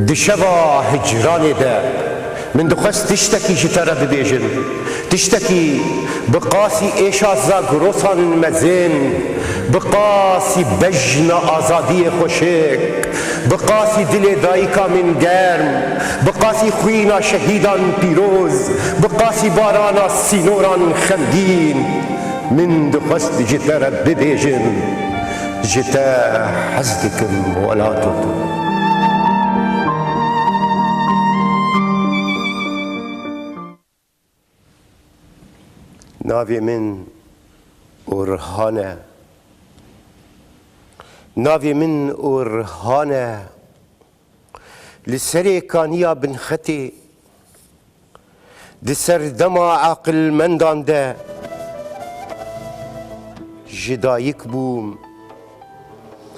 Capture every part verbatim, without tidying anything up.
Di şeva hicranê de min dixwest tiştekî ji te re bibêjim. Tiştekî bi qasî êşa zagrosan mezin, bi qasî bejna azadiyê xweşik, bi qasî dilê dayika min germ, bi qasî xwîna şehîdan pîroz, bi qasî barana sînoran xemgîn. Min dixwest ji te re bibêjim, ji te hez dikim welato. Navê min Orhan e. Navê min Orhan e. Li serê kaniya binxetê, di serdema aqilmendan de ji dayik bûm.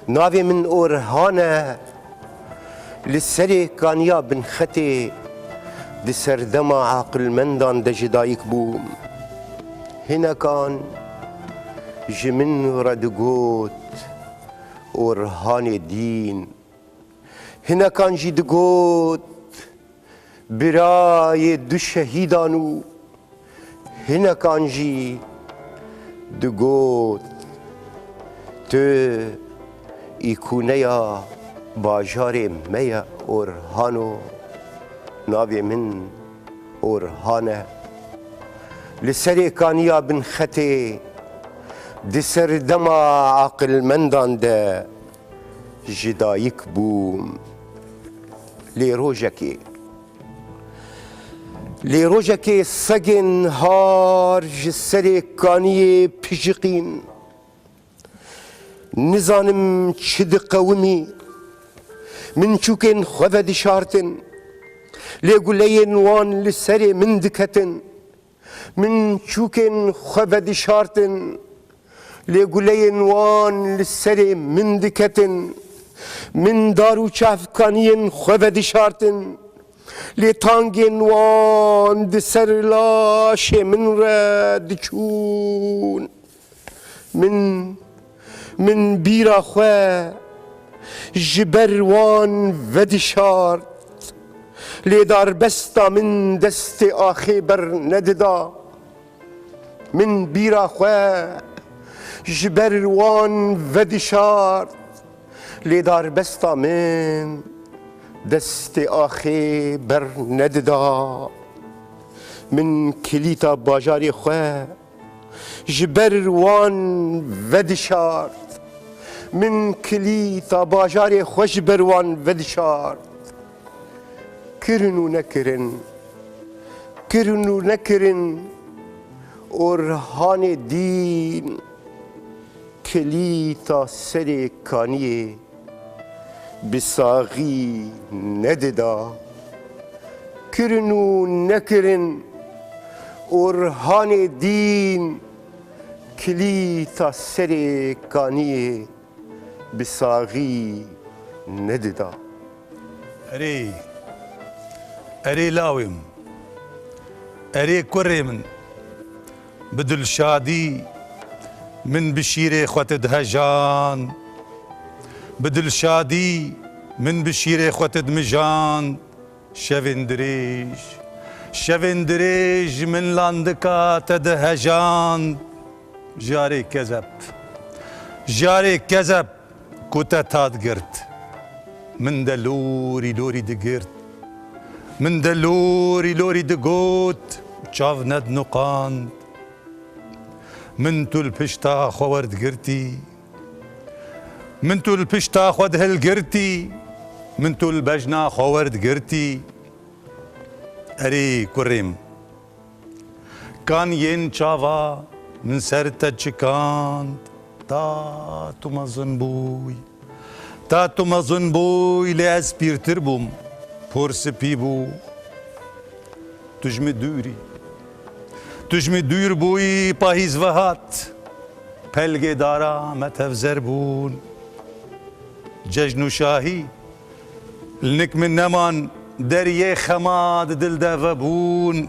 Navê min Orhan e. Li serê kaniya binxetê, di serdema aqilmendan de ji dayik bûm. Hinekan ji min re digot, Orhanê dîn. Hinekan jî digot, birayê du şehîdan û hinekan jî digot, tu îkûneya bajarê me ye Orhano, navê min Orhan e. Li serê kaniya binxetê, di serdema aqilmendan de ji dayik bûm. Lê rojekê, lê rojekê segên har ji serê kaniyê pijiqîn. Nizanim çi diqewimî, min çûkên xwe vedişartin, lê guleyên wan li serê min diketin. Min çûkên xwe vedişartin, lê guleyên wan li serê min diketin. Min dar û çavkaniyên xwe vedişartin, lê tangên wan di ser laşê min re diçûn. Min, min bîra xwe ji ber wan vedişart, lê darbesta min destê axê bernedida. Min bîra xwe ji ber wan vedişart, lê darbesta min destê axê bernedida. Min kilîta bajarê xwe ji ber wan vedişart. Min kilîta bajarê xwe ji ber wan vedişart. Kirin û nekirin, kirin û nekirin, Orhanê dîn kilîta serê kaniyê bi saxî nedida. Kirin û nekirin, Orhanê dîn kilîta serê kaniyê bi saxî nedida. Erê, erê lawê min, erê kurê min, bi dilşadî min bi şîrê xwe tu dihejand. Bi dilşadî min bi şîrê xwe tu dimijand. Şevên dirêj, şevên dirêj min landika te dihejand. Jarê kezeb, jarê kezeb ku te tad girt. Min de lorî lorî digirt. Min de lorî lorî digot, çav nednuqand. Min tu li pişta xwe werdigirtî. Min tu li pişta xwe dihilgirtî. Min tu li bejna xwe werdigirtî. Erê kurê min. Kan yên çava min ser te çikand. Ta tu mezin bûy. Ta tu mezin bûy, lê ez pîrtir bûm. Por spî bû. Tu ji min dûr î. Tu ji min dûr bûyî, pahîz vehat. Pelgê dara me tevzer bûn. Cejn û şahî li nik min neman, deriyê xema di dil de vebûn.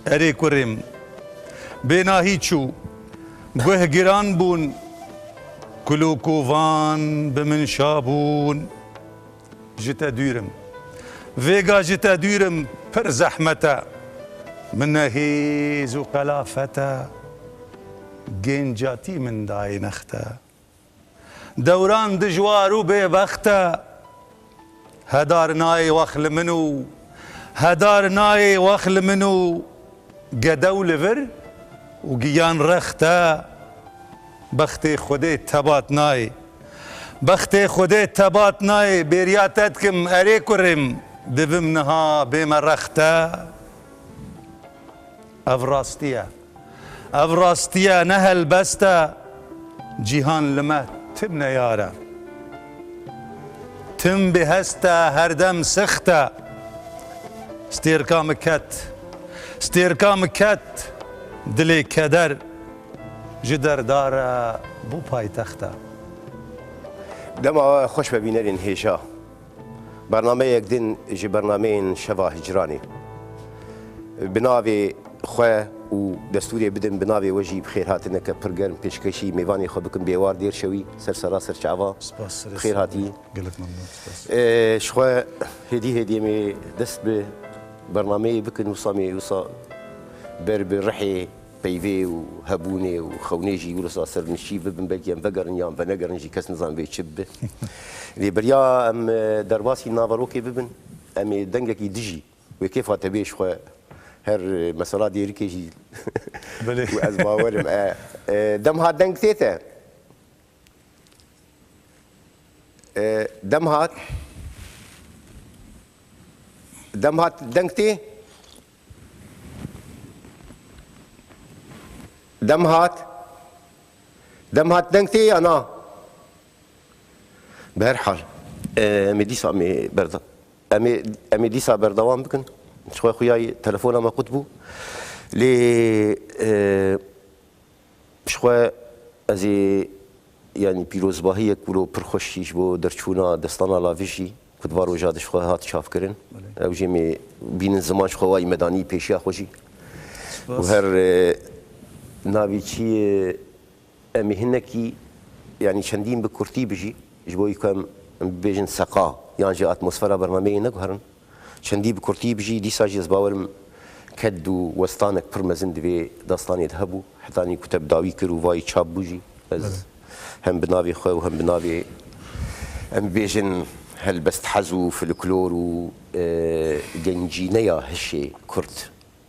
Erê kurê min, bênahî çû, guh giran bûn, kul û kovan bi min şa bûn. Ji te dûr im, Vêga ji te dûr im pir zehmet e. Min ne hêz û qelafet e. Gencatî min dayê next e. Dewran dijwar û bêbext e. Hedar nayê wex li min û, hedar nayê wex li min û, gedew li vir û giyan rext e. Bextê Xwedê tebat nayê. Bextê Xwedê tebat nayê, bêriya te dikim, erê kurê min, divim niha bême rext e. Ev rastî ye. Ev rastî ye, ne helbest e. Cîhan li me tim neyar e. Tim bêhest e, herdem sixt e. Stêrka min ket. Stêrka min ket. Dilê keder ji derdar e, bû paytext e. Dema we xweş be bînerên hêja. Bernameyek din ji bernameyên Şeva Hicranê. Bi navê xwe û destûrê bidim, bi navê we jî bi xêrhatineke pir germ pêşkêşî mêvanê xwe bikim, Bêwar Dêrşewî, ser sera ser çava. Spas, serê Bi xêr hatî. Gelek memnun, spas. Ee, ji xwe hêdî hêdî em ê dest bi bernameyê bikin, wisa em ê wisa ber bi rihê peyvê û hebûnê û xewnê jî wilo ser nişî bibin, belkî em vegerin yan venegerin jî kes nizan bê çi bibe. Lê beriya em, e, derbasî naverokê bibin, em ê dengekî dijî wê kêfa te bê ji xwe her, e, mesela dêrikê jî Belê. Û ez bawerim, e, e, dem hat deng tê te. E, dem hat. Dem hat deng tê. Dem hat. Dem hat deng tê ya na? Bi her hal, e, em ê dîsa em ê berda-, em ê, em ê dîsa berdewam bikin. Ji xwe xuyayî telefona me qut bû. Lê, e, Ji xwe ez ê, yanî, pîrozbahiyek wilo pir xweş jî ji bo derçûna Destana Lavij jî, ku di van roja de ji xwe hat çapkirin. Belê. Ew jî em ê bînin ziman ji xwe wayî medanî pêşiya xwe jî. Spas. Û her, e, navî çi ye, em ê hinekî, yanî, çendîn bi kurtî bijî, ji bo ku em, em bibêjin seqa, yan jî atmosfera bernameyê neguherin. Çendî bi kurtî bijî, dîsa jî ez bawerim ked û westanek pir mezin di vê dastanê de hebû. Hetanî ku te bi dawî kir û vayî çap bû jî, ez Belê. hem bi navê xwe û hem bi navê, em bibêjin, helbesthez û folklor û, e, gencîneya hişê Kurd,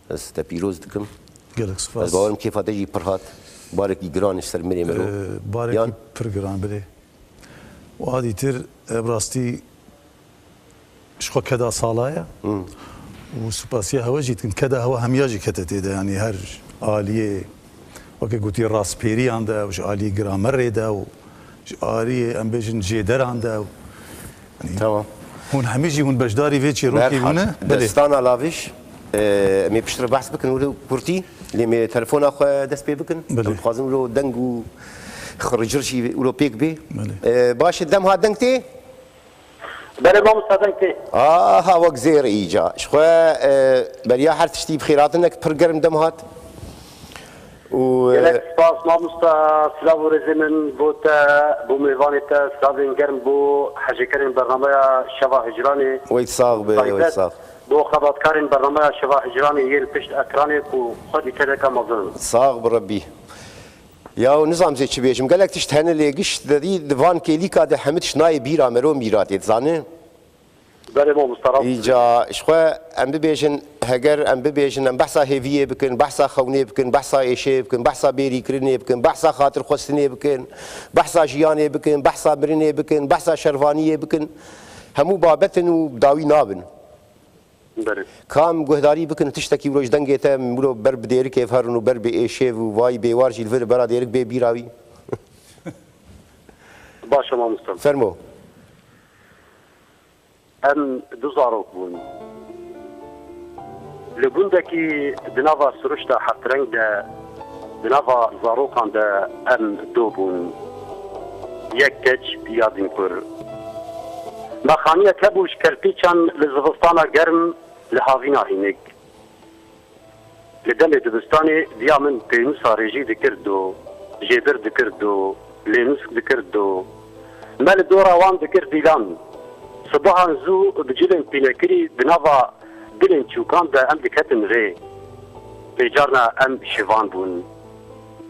ez te pîroz dikim. Gelek spas. Ez bawerim kêfa te jî pir hat. Barekî giran ji ser mirê miro. Ee, barekî Yan? pir giran, belê. Û a dîtir, e, bi rastî ji xwe keda sala ye. Hmm. Û supasiya hewe jî dikim. Keda hewe hemiya jî kete tê de. Yanî her aliyê, weke gotî, rastpêriyan de û ji aliyê gramerê de û ji aliyê, em bêjin, jêderan de û, yanî, Tamam. hûn hemî jî hûn beşdarî vê çîrokê Berhal, bûne. Belê. Destana Lavij, e, em ê piştre behs bikin wilo kurtî. Lê em ê telefona xwe dest pê bikin. Belê. Em dixwazin wilo deng û xiricir jî wilo pêk bê. Belê. E, baş e, dem hat deng tê? Belê mamosta, deng tê. Aha, wek zêr îca. Ji xwe, e, beriya her tiştî bi xêrhatinek pir germ dem hat. Û, e, Gelek spas mamosta, silav û rêzê min bo te, bo mêvanê te, silavên germ bo hejêkerên bernameya Şeva Hicranê. Wey sax be, wey Taybet sax. bo xebatkarên bernameya Şeva Hicranê yên pişt ekranê ku xwedî teneka mezin in. Sax bi Rebbî. Ya nizam zê çi bêjim. Gelek tişt hene lê giş dedî di van kêlîka de hemî tişt nayê bîra mero mîratê dizane. Belê mamosta, rast Îca ji xwe em bibêjin, heger em bibêjin, em behsa hêviyê bikin, behsa xewnê bikin, behsa êşê bikin, behsa bêrîkirinê bikin, behsa xatirxwestinê bikin, behsa jiyanê bikin, behsa mirinê bikin, behsa şervaniyê bikin. Hemû babet in û dawî nabin. Belê. Kam guhdarî bikin tiştekî wilo ji dengê te wilo ber bi dêrikê herin û ber bi êşêv û vayî bêwar jî li vir bera dêrik bê bîra wî. Baş e mamosta. Fermo. Em du zarok bûn. Li gundekî di nava siruşta heftreng de, di nava zarokan de em du bûn. Yek keç ya din kur. Me xaniyek hebû ji kelpîçan li zivistana germ li havîna hînik. Li demê dibistanê diya min pênûsa rêjî dikir do, jêbir dikir do, lênûsk dikir do. Me li dora wan dikir dîlan. Sibahan zû bi cilên pînekirî di nava dilên çûkan de em diketin rê. Pêcarna em şivan bûn.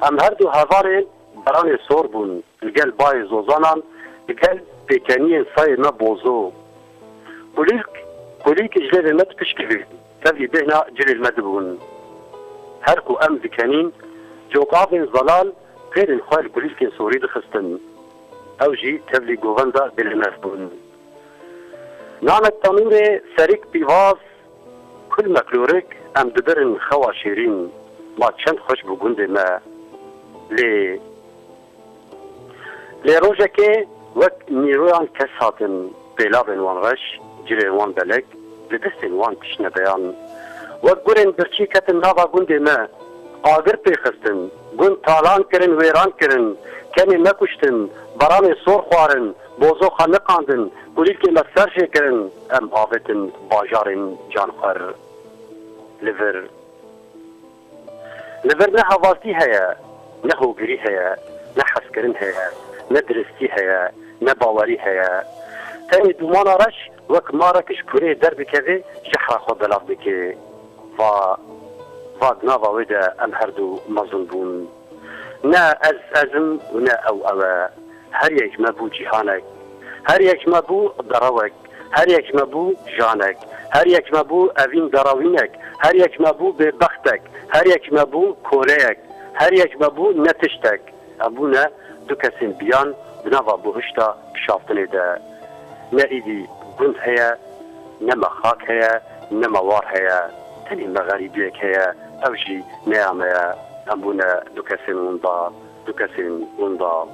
Em her du hevalên beranê sor bûn, li gel bayê zozanan, li gel pêkeniyên sayê me bozo. Kulîlk, kulîlk ji lêvê me dipişkivî, tevlî bêhna cilên me dibûn. Her ku em dikenîn, cokavên zelal pêrên xwe li kulîlkên sorî dixistin. Ew jî tevlî govenda dilê me dibûn. Namek tenûrê, serik pîvaz, kul meklorik, em dibirin xewa şêrîn, ma çend xweş bû gundê me. Lê, lê rojekê wek nîroyan kes hatin, pêlavên wan reş, cilên wan belek, di destên wan tişt nebeyan. Wek gurên birçî ketin nava gundê me, agir pê xistin, gund talan kirin, wêran kirin, kenê me kuştin, beranê sor xwarin, bozo xwe niqandin, kulîlkê me ser jê kirin, em avêtin bajarên canxwer. Li vir, li vir ne hevaltî heye, ne hogirî heye, ne hezkirin heye, ne diristî heye, ne bawerî heye. Tenê dûmana reş wek marek ji kurê derdikeve, jehra xwe belav dike. Va, va di nava wê de em her du mezin bûn. Ne ez ez im û ne ew ew e. Her yek ji me bû cîhanek. Her yek ji me bû derewek. Her yek ji me bû janek. Her yek ji me bû evîn derewînek. Her yek ji me bû bêbextek. Her yek ji me bû koleyek. Her yek ji me bû ne tiştek. Em bûne du kesên biyan di nava buhişta kişaftinê de. Ne îdî gund heye, ne me xak heye, ne me war heye. Tenê me xerîbiyek heye, ew jî neya me ye. Em bûne du kesên winda, du kesên winda.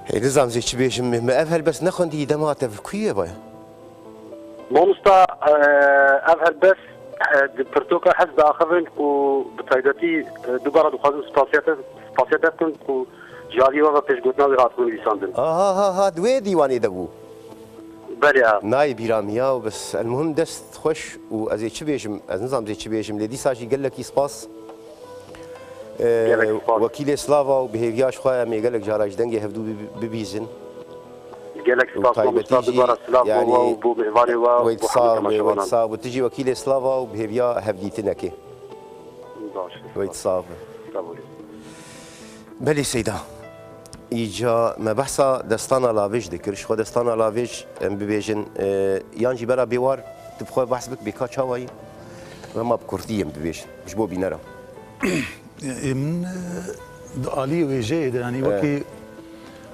Ê, nizam zê çi bêjim, me ev helbest nexwendî, dema te vir kuyê ye baya? Mamosta, e, ev helbest, e, di pirtoka hez diaxivin û bi taybetî, e, dubara dixwazim spasiya te, spasiya te bikim ku ji aliyê we ve pêşgotina wî hatibû nivîsandin. Aha, ha, ha, di wê dîwanê de bû. Belê, ha. Nayê bîra min ya, bes elmuhim dest xweş û ez ê çi bêjim, ez nizam zê çi bêjim, lê dîsa jî gelekî spas. Gelek spas. Wekîlê Slava û bi hêviya ji xwe em ê gelek cara ji dengê hevdû bi-, bibîzin. Gelek spas mamosta, dubara silav bo we û bo mêvanê we û bo hemû temaşevanan. Weyt sax be, weyt sax be. Tu jî wekîlê Slava û bi hêviya hevdîtinekê. Baş e. Weyt sax be. Sağ olun. Belê Seyda. Îca me behsa destana lavêj dikir. Ji xwe destana lavêj em bibêjin, e, yan jî bera bêwar tu bi xwe behs bik, bê ka çawa yî? Em a bi kurtî em bibêjin. Ji bo bînera. Ê min, e, di aliyê wêjeyê de, yanî wekî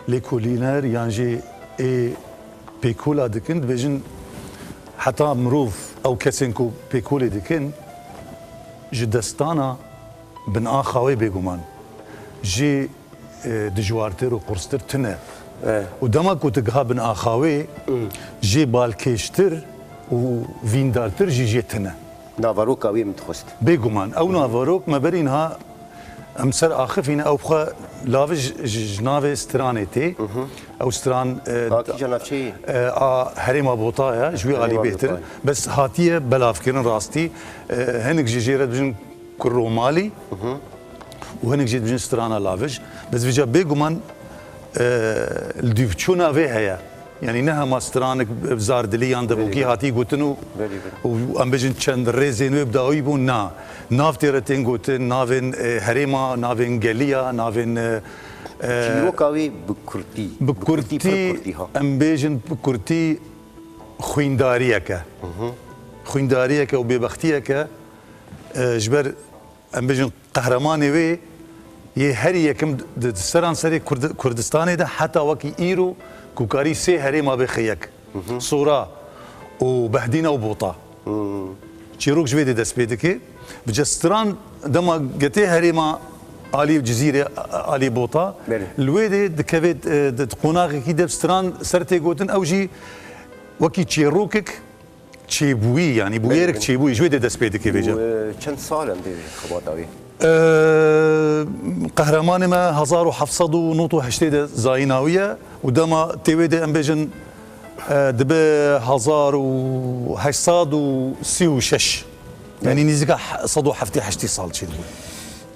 lêkolîner yan jî ê pêkola dikin, dibêjin heta mirov ew kesên ku pêkolê dikin, ji destana binaxa wê bêguman jê, e, dijwartir û qurstir tune. E. Û dema ku tu giha binaxa wê, jê balkêştir û vîndartir jî jê tune. Naveroka wê min dixwest. Bêguman. Ew naverok me berî niha em ser axifîne, ew xwe lavij ji, ji navê stranê tê. Ew stran, e, A, kîja navçeyê? E, a Herêma Bota ye, ji wî alî bêtir. Bota ye. Bes hatiye belavkirin rastî. E, hinek jî jê re dibêjin Kurromalî û hinek jî dibêjin strana lavij. Bes vêca bêguman, e, li dûvçûna vê heye. Yanî ne hema stranek bi zardilî yan devokî hatî gotin û, û em bêjin çend rêzên wê bi dawî bûn, na. Nav tê re tên gotin, navên, e, herêma, navên geliya, navên, e, e, Çîroka wê bi kurtî. Bi kurtî, pir kurtî, ha. Em bêjin bi kurtî xwîndariyek e. Xwîndariyek e û bêbextiyek e, e, ji ber em bêjin qehremanê wê yê herî yekim di, di seranserê Kurd-, Kurdistanê de heta wekî îro ku karî sê herêma bêxe yek. Sora û Behdîna û Bota. Çîrok ji vê dê dest pê dike. Bi cestran dema getê herêma alî Cizîrê, alî Bota, Belê. Li wê dê dikeve, e, di, di qonaxekî de stran ser tê gotin, ew jî wekî çêrokek çêbûyî, yanî bûyerek Belê, belê. Çêbûyî, ji wê dê dest pê dike vêca. Û, e, çend sal em dê xebata wê? E, qehremanê me hezar û heft sed û nod û heştê de zayîna wî ye û dema tê wê de em bêjin, e, dibe hezar û heşt sed û sî û şeş. Yanî Belê. Nîzika he-, sed û heftê heştê sal çêdibû.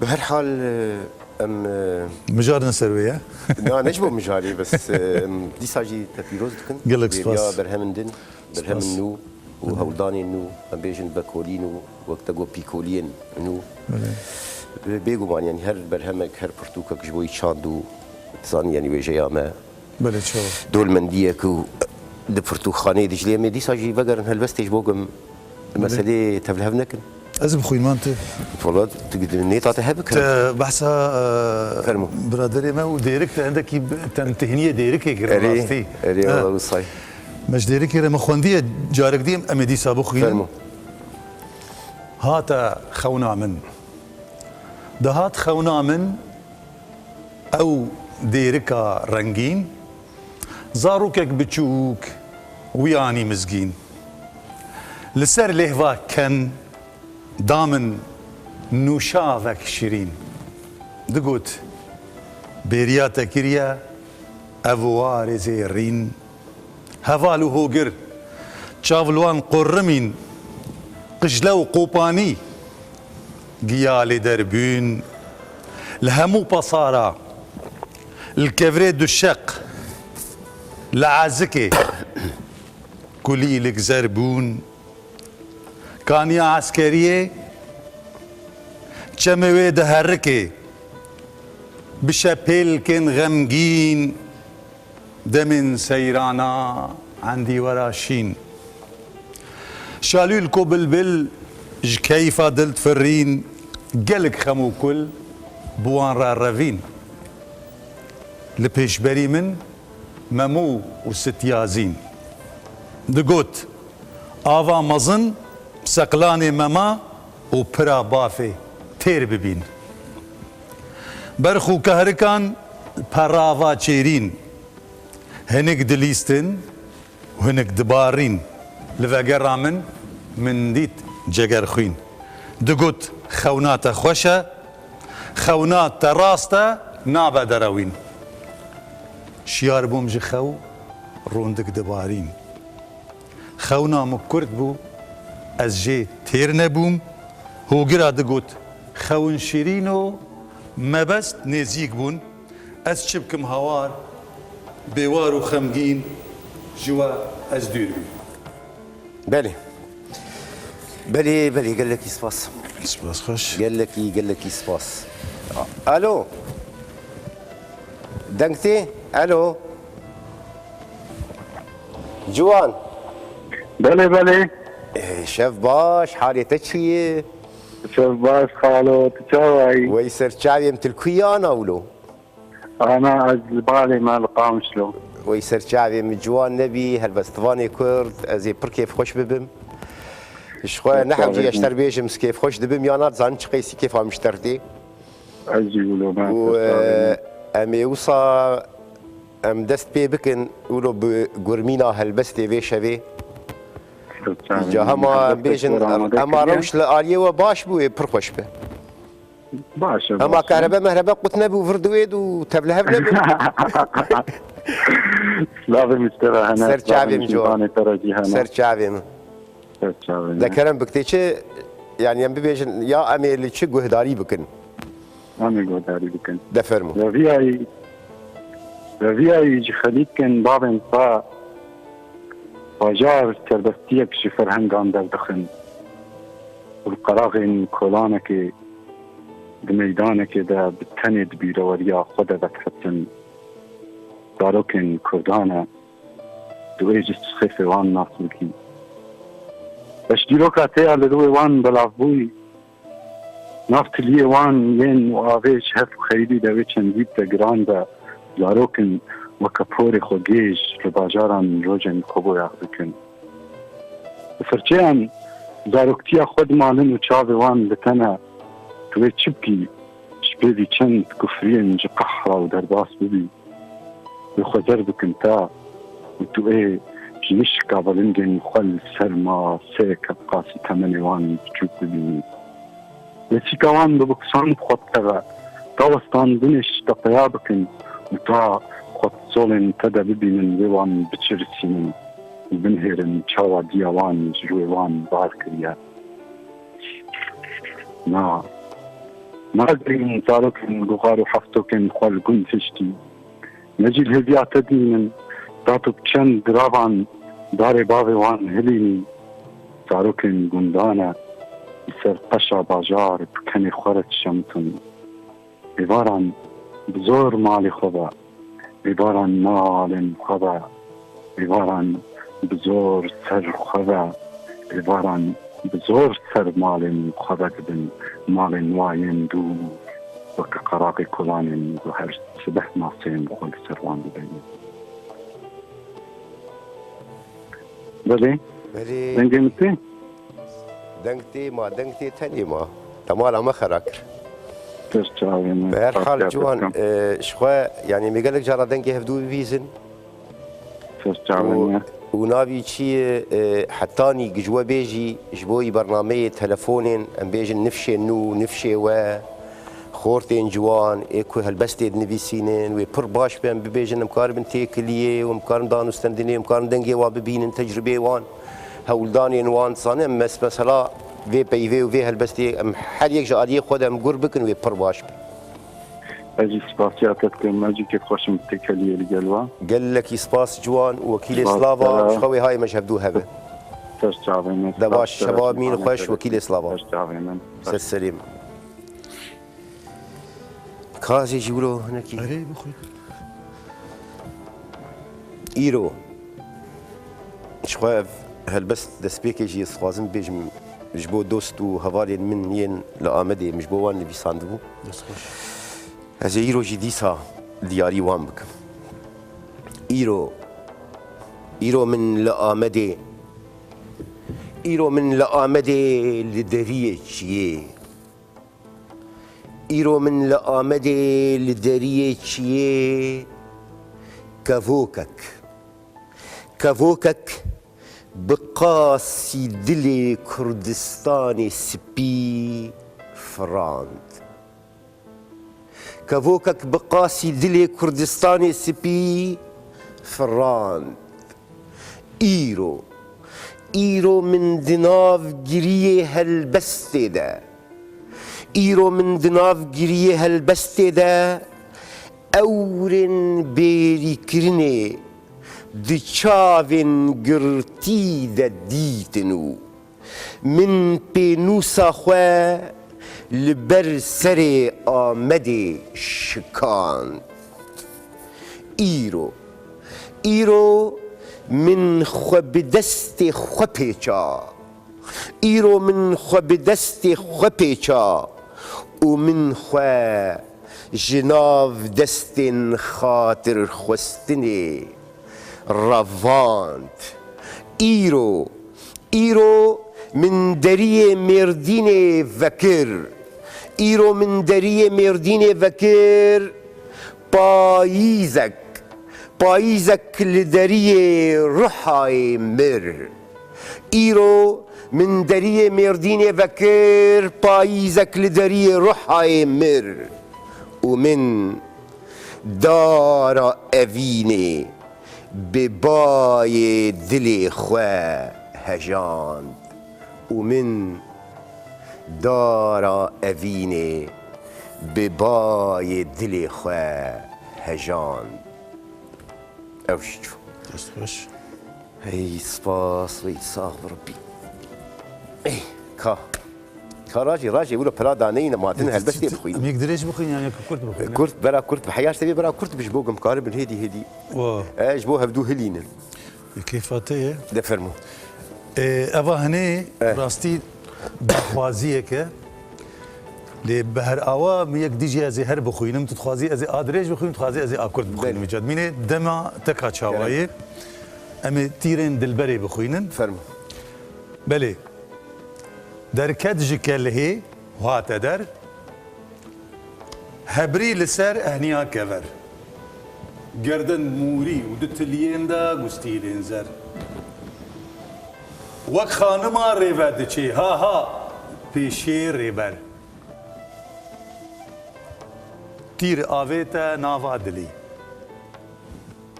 Bi her hal, e, Em, e, Mijar ne ser wê ye. Na, ne ji bo mijarê, bes, e, em dîsa jî te pîroz dikin. Gelek Bêriya spas. berhemin din, berhemin Spas. nû û hewldanên nû, em bêjin vekolîn û wek te got pîkoliyên nû. Belê. Bê-, bêguman, yanî her berhemek, her pirtûkek ji bo yî çand û, dizanî, yanî wêjeya me, Belê, çawa. dolmendiyek û di pirtûkxaneyê Diclê, em ê dîsa jî vegerin helbestê ji bo ku em meselê tevlihev nekin. Ez bixwînim, man tu. Valla, tu nêta te hebikir. Te behsa, e, Fermo. Biraderê me û Dêrik, te hindekî bi-, te têhniyê Dêrikê kir, Erê, rastî. erê, Ha. valla, wisa ye. Me ji Dêrikê re me xwendiye, carek dî em ê dîsa bixwînin. Fermo. Hate xewna min. Dihat xewna min ew Dêrika rengîn, zarokek biçûk wî anî mizgîn. Li ser lêhva ken da min nûşavek şirîn. Digot, bêriya te kiriye, ev warê zêrîn. Heval û hogir, çav li wan qurrimîn, qijle û qopanî, giya lê derbûn, li hemû pasara, li kevirê duşeq, li ezikê, kulî li gizer bûn, kaniya eskeriyê, çemê wê diherikê, bi şepêlkên xemgîn, demên seyrana endî wera şîn. Şalûl ku bilbil ji keyfa dil difirîn, gelek xem û kul bi wan re revîn. Li pêşberî min memû û sitya zîn. Digot, ava mezin seqlanê mema û pira bafê têr bibîn. Berx û kehrikan perava çêrîn, hinik dilîstin û hinik dibarîn. Li vegera min, min dît cegerxwîn. Digot, xewna te xweş e, xewna te rast e, nabe derewîn. Şiyar bûm ji xew, rondik dibarîn. Xewna min kurt bû, ez jê têr nebûm. Hogira digot, xewin şirîn o, mebest nêzîk bûn. Ez çi bikim hawar, bêwar û xemgîn, ji we ez dûr bîm. Belê. Belê, belê, gelekî spas. Spas xweş. Gelekî, gelekî spas. A-, Alo. Deng tê? Alo. Ciwan. Belê, belê. Ê, şev baş, halê te çi ye? Şev baş, xalo, tu çawa yî? Wey ser çavê min, tu li ku yî ana wilo? Ana, ez li balê me li Qamişlo. Wey ser çavê min, ciwan nebî, helbestvanê Kurd, ez ê pir kêfxweş bibim. Ji xwe ne hewcî ez ji te re bêjim, ez kêfxweş dibim, ya na dizanim çi qeysî kêfa min ji te re tê. Ez jî wilo me. Û, e, em ê wisa, em dest pê bikin, wilo bi gurmîna helbestê vê şevê. Ca hema em bêjin, ema rewş li aliyê we baş bû, ê pir xweş be. Baş e, Ema baş e. kahrebe mehrebe qut nebû, vir diwêd û tevlihev nebû. Slavê min ji te re hene, Ser slavê çavê min, ciwan. Ciwanê te re jî hene. Ser çavê min. Ser çavê min. De kerem bik tê çi, yani em bibêjin, ya em ê li çi guhdarî bikin? Em ê guhdarî bikin. De fermo. Reviyayî, reviyayî ji xelîtkin bavên xwe bajar serbestiyek ji ferhengan derdixin. Û li qeraxên kolanekê di meydanekê de bi tenê di bîreweriya xwe de vedihesin. Zarokên Kurdan e, di wê ji sixêfê wan nas bikî. Beş dîroka te ya li rûyê wan belavbûyî, nav tiliyê wan yên û avê ji heft û xeyrî de wê çendî de giran be, zarok in weke porê xwe gêj li bajaran rojên xwe boyax dikin. Bi firçeyan zaroktiya xwe dimalin û çavê wan li te ne, tu wê çi bikî? Ji pêvî çend kufriyên ji qehra û derbas bibî, wê xwe zer bikin te û tu ê ji nişka belingên xwe li ser ma sê kepqasî temenê wan biçûk bibînî. Lêsîka wan bi biksan bi xwe bikeve, ta westandinê ji te peya bikin û ta xwe di solên te de bibînin, wê wan biçirisînin û binihêrin çawa diya wan ji rûyê wan bar kiriye. Na, Nagerînin zarokên guxar û heftokên xwe li gund hiştî. Ne jî li hêviya te dimînin, da tu bi çend diravan darê bavê wan hilînî. Zarokên gundan e, li ser qeşa bajar bi kenê xwe re dişemitin. Êvaran bi zor malê xwe ve, êvaran malên xwe ve, êvaran bi zor ser xwe ve, êvaran bi zor ser malên xwe ve dibin, malên wa yên dûr, weke qeraxê kolanên ku her sibeh maseyên xwe li ser wan dibeynin. Belê, Belê. Dengê min tê? Deng tê ma, deng tê tenê ma. Te mala me xera kir. Ser çavê me. Bi her hal Ciwan, e, ji xwe, yanî, me gelek cara dengê hevdû bibîzin. Ser çavê me. Û navî çi ye, e, hetanî ji we bêjî, ji bo wî bernameyê telefonên, em bêjin nifşê nû, nifşê we, xortên ciwan, ê ku helbestê dinivîsînin, wê pir baş be, em bibêjin, em karibin têkiliyê, em karin danûstendinê, em karin dengê wan bibînin, tecrûbeyê wan, hewldanên wan, dizane, em mes-, mesela vê peyvê û vê helbestê, em her yek ji aliyê xwe de em gur bikin, wê pir baş be. Ez jî spasiya te dikim, ez jî kêfxweş im têkiliyê li gel we. Gelekî spas ciwan û wekîlê Spas Slava, te. Ji xwe wê hayê me ji hevdû heve. Ser çavê me. De baş, Spas te, şeva mîn xweş, wekîlê Slava. Ser çavê me. Ser serê min. Kazê jî wilo hinekî. Erê, bixwît. Îro. Ji xwe ev helbest destpêkê jî ez dixwazim bêjim ji bo dost û hevalên min yên li Amedê min ji bo wan nivîsandibû. Dest xweş. Ez ê îro jî dîsa diyarî wan bikim. Îro, îro min li Amedê, îro min li Amedê li deriyê çiyê. Îro min li Amedê li deriyê çiyê kevokek, kevokek bi qasî dilê Kurdistanê spî firand. Kevokek bi qasî dilê Kurdistanê spî firand. Îro, îro min di nav giriyê helbestê de, îro min di nav giriyê helbestê de ewrên bêrîkirinê di çavên girtî de dîtin û min pênûsa xwe li ber serê Amedê şikand. Îro, îro min xwe bi destê xwe pêça. Îro min xwe bi destê xwe pêça û min xwe ji nav destên xatirxwestinê revand. Îro, îro min deriyê Mêrdînê vekir. Îro min deriyê Mêrdînê vekir. Payîzek, payîzek li deriyê Ruhayê mir. Îro min deriyê Mêrdînê vekir, payîzek li deriyê Ruhayê mir. Û min dara evînê bi bayê dilê xwe hejand. Û min dara evînê bi bayê dilê xwe hejand. Ew jî çû. Dest xweş. Hey, spas, wey, sax bi Rabbî. Ey, ka. Ka rajê, rajê, wilo pira daneyîne, ma din helbestê bixwînin. Em yek dirêj bixwînin, yan yek kurt bixwînin? Kurt, bera kurt, bi heya ji te bê bera kurt bi, ji bo gimkaribin hêdî hêdî. Wa. E, ji bo hevdû hilînin. Kêfa te ye. De fermo. E, eva hinê Eh. rastî daxwaziyek e. Lê bi her awa min yek dijî ez ê her bixwînim, tu dixwazî ez ê a dirêj bixwînim, tu dixwazî ez ê a kurt bixwînim. Belê. Îca dimînê dema te ka çawa ye. Kerem. Em ê tîrên dilberê bixwînin. Fermo. Belê. Derket ji kelhê û hate der. Hebrî li ser ehniya kever. Gerden mûrî û di tiliyên de gustîlên zer. Wek xanima rêve diçê, ha ha, pêşê rêber. Tîr avête nava dilî.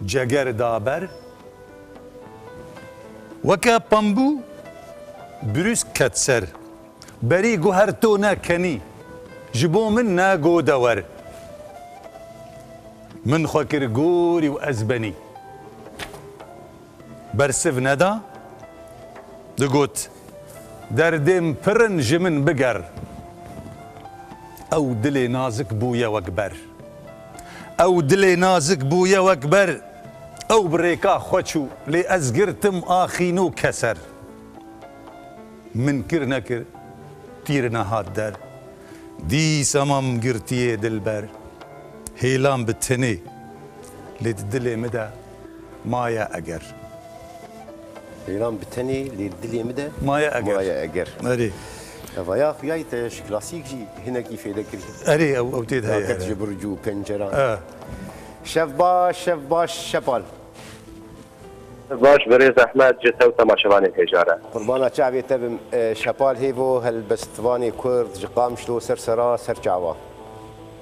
Ceger da ber. Weke pembû brûsk ket ser. Berî guher to ne kenî. Ji bo min ne go de wer. Min xwe kir gorî û ez benî. Bersiv neda, digot, derdêm pir in, ji min biger. Ew dilê nazik bûye wek ber. Ew dilê nazik bûye wek ber. Ew bi rêka xwe çû, lê ez girtim axîn û keser. Min kir nekir, tîr nehat der. Dîsa mam girtiyê dilber. Hêlan bi tenê, lê di dilê min de maye eger. Hêlan bi tenê, lê di dilê min de Maye eger. Maye eger. Erê. Evaya xuyayî te ji klasîk jî hinekî fêde kirî. Erê, ew, ew tê de heye. Naket Erê. Ji burcu û penceran. E. Şev baş, şev baş, Şepal. Baş, birêz Ehmed, ji te û temaşevanên hêja re. Qurbana çavê te bim. E, Şepal Hêvo, helbestvanê Kurd, ji Qamişlo ser sera, ser çava.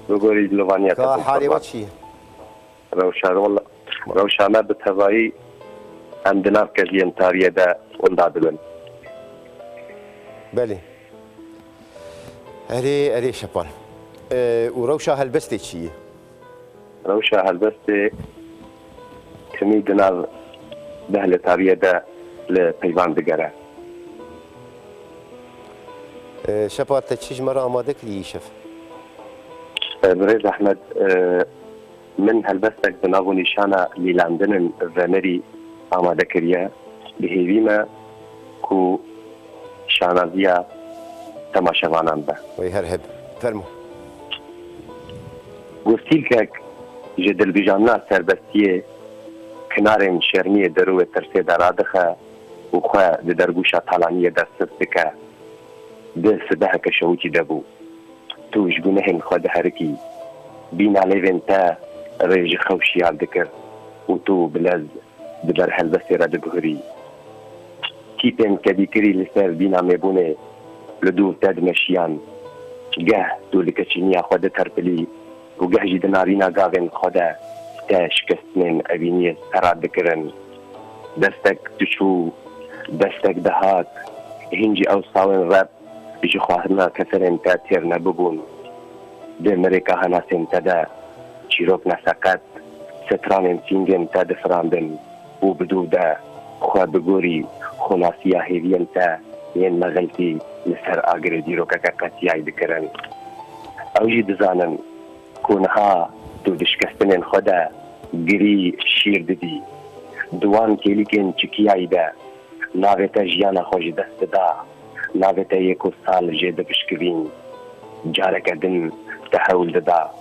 Bi gorî dilovaniya te Ka bûm, halê qurban. we çi ye? Rewşa, rewşa me bi tevayî em di nav keziyên tariyê de winda dibin. Belê. Erê, erê Şepal. E, û rewşa helbestê çi ye? Rewşa helbestê timî di nav behlê tariyê de li peyvan digere. E, Şepal, te çi ji me re amade kirî îşev? E, Birêz Ehmed, e, min helbestek bi nav û nîşana lîlandinên vemerî amade kiriye. Bi hêvî me ku şanaziya temaşevanan be. Wê her heb. Fermo. Gostîlkek ji dilbijandina serbestiyê kinarên şermiyê derû wê tirsê de radixe û xwe di dergûşa talaniyê de sist dike. Di sibeheke şewitî de bû. Tu ji gunehên xwe diherikî. Bîna lêvên te rê ji xew şiyar dikir û tu bi lez di ber helbestê re diguhirî. Tîpên kedîkirî li ser bîna mêbûnê li dûr te dimeşiyan. Geh tu li keçîniya xwe diterpilî û geh jî di narîna gavên xwe de te şikestinên evîniyê serat dikirin. Destek diçû, destek dihat, hîn jî ew sawên rep ji xwarina keferên te têr nebibûn. Di mirêka henasên te de çîrok neseqet, stranên sîngên te difirandin û bi dûv de xwe bi gorî xunasiya hêviyên te yên mexiltî li ser agirê dîrokeke qetiyayî dikirin. Ew jî dizanin ku niha tu di şikestinên xwe de girî şîr didî. Di wan kêlîkên çikiyayî de navê te jiyana xwe ji dest dida, navê te yê ku sal jê dipişkivîn, careke din te hewl dida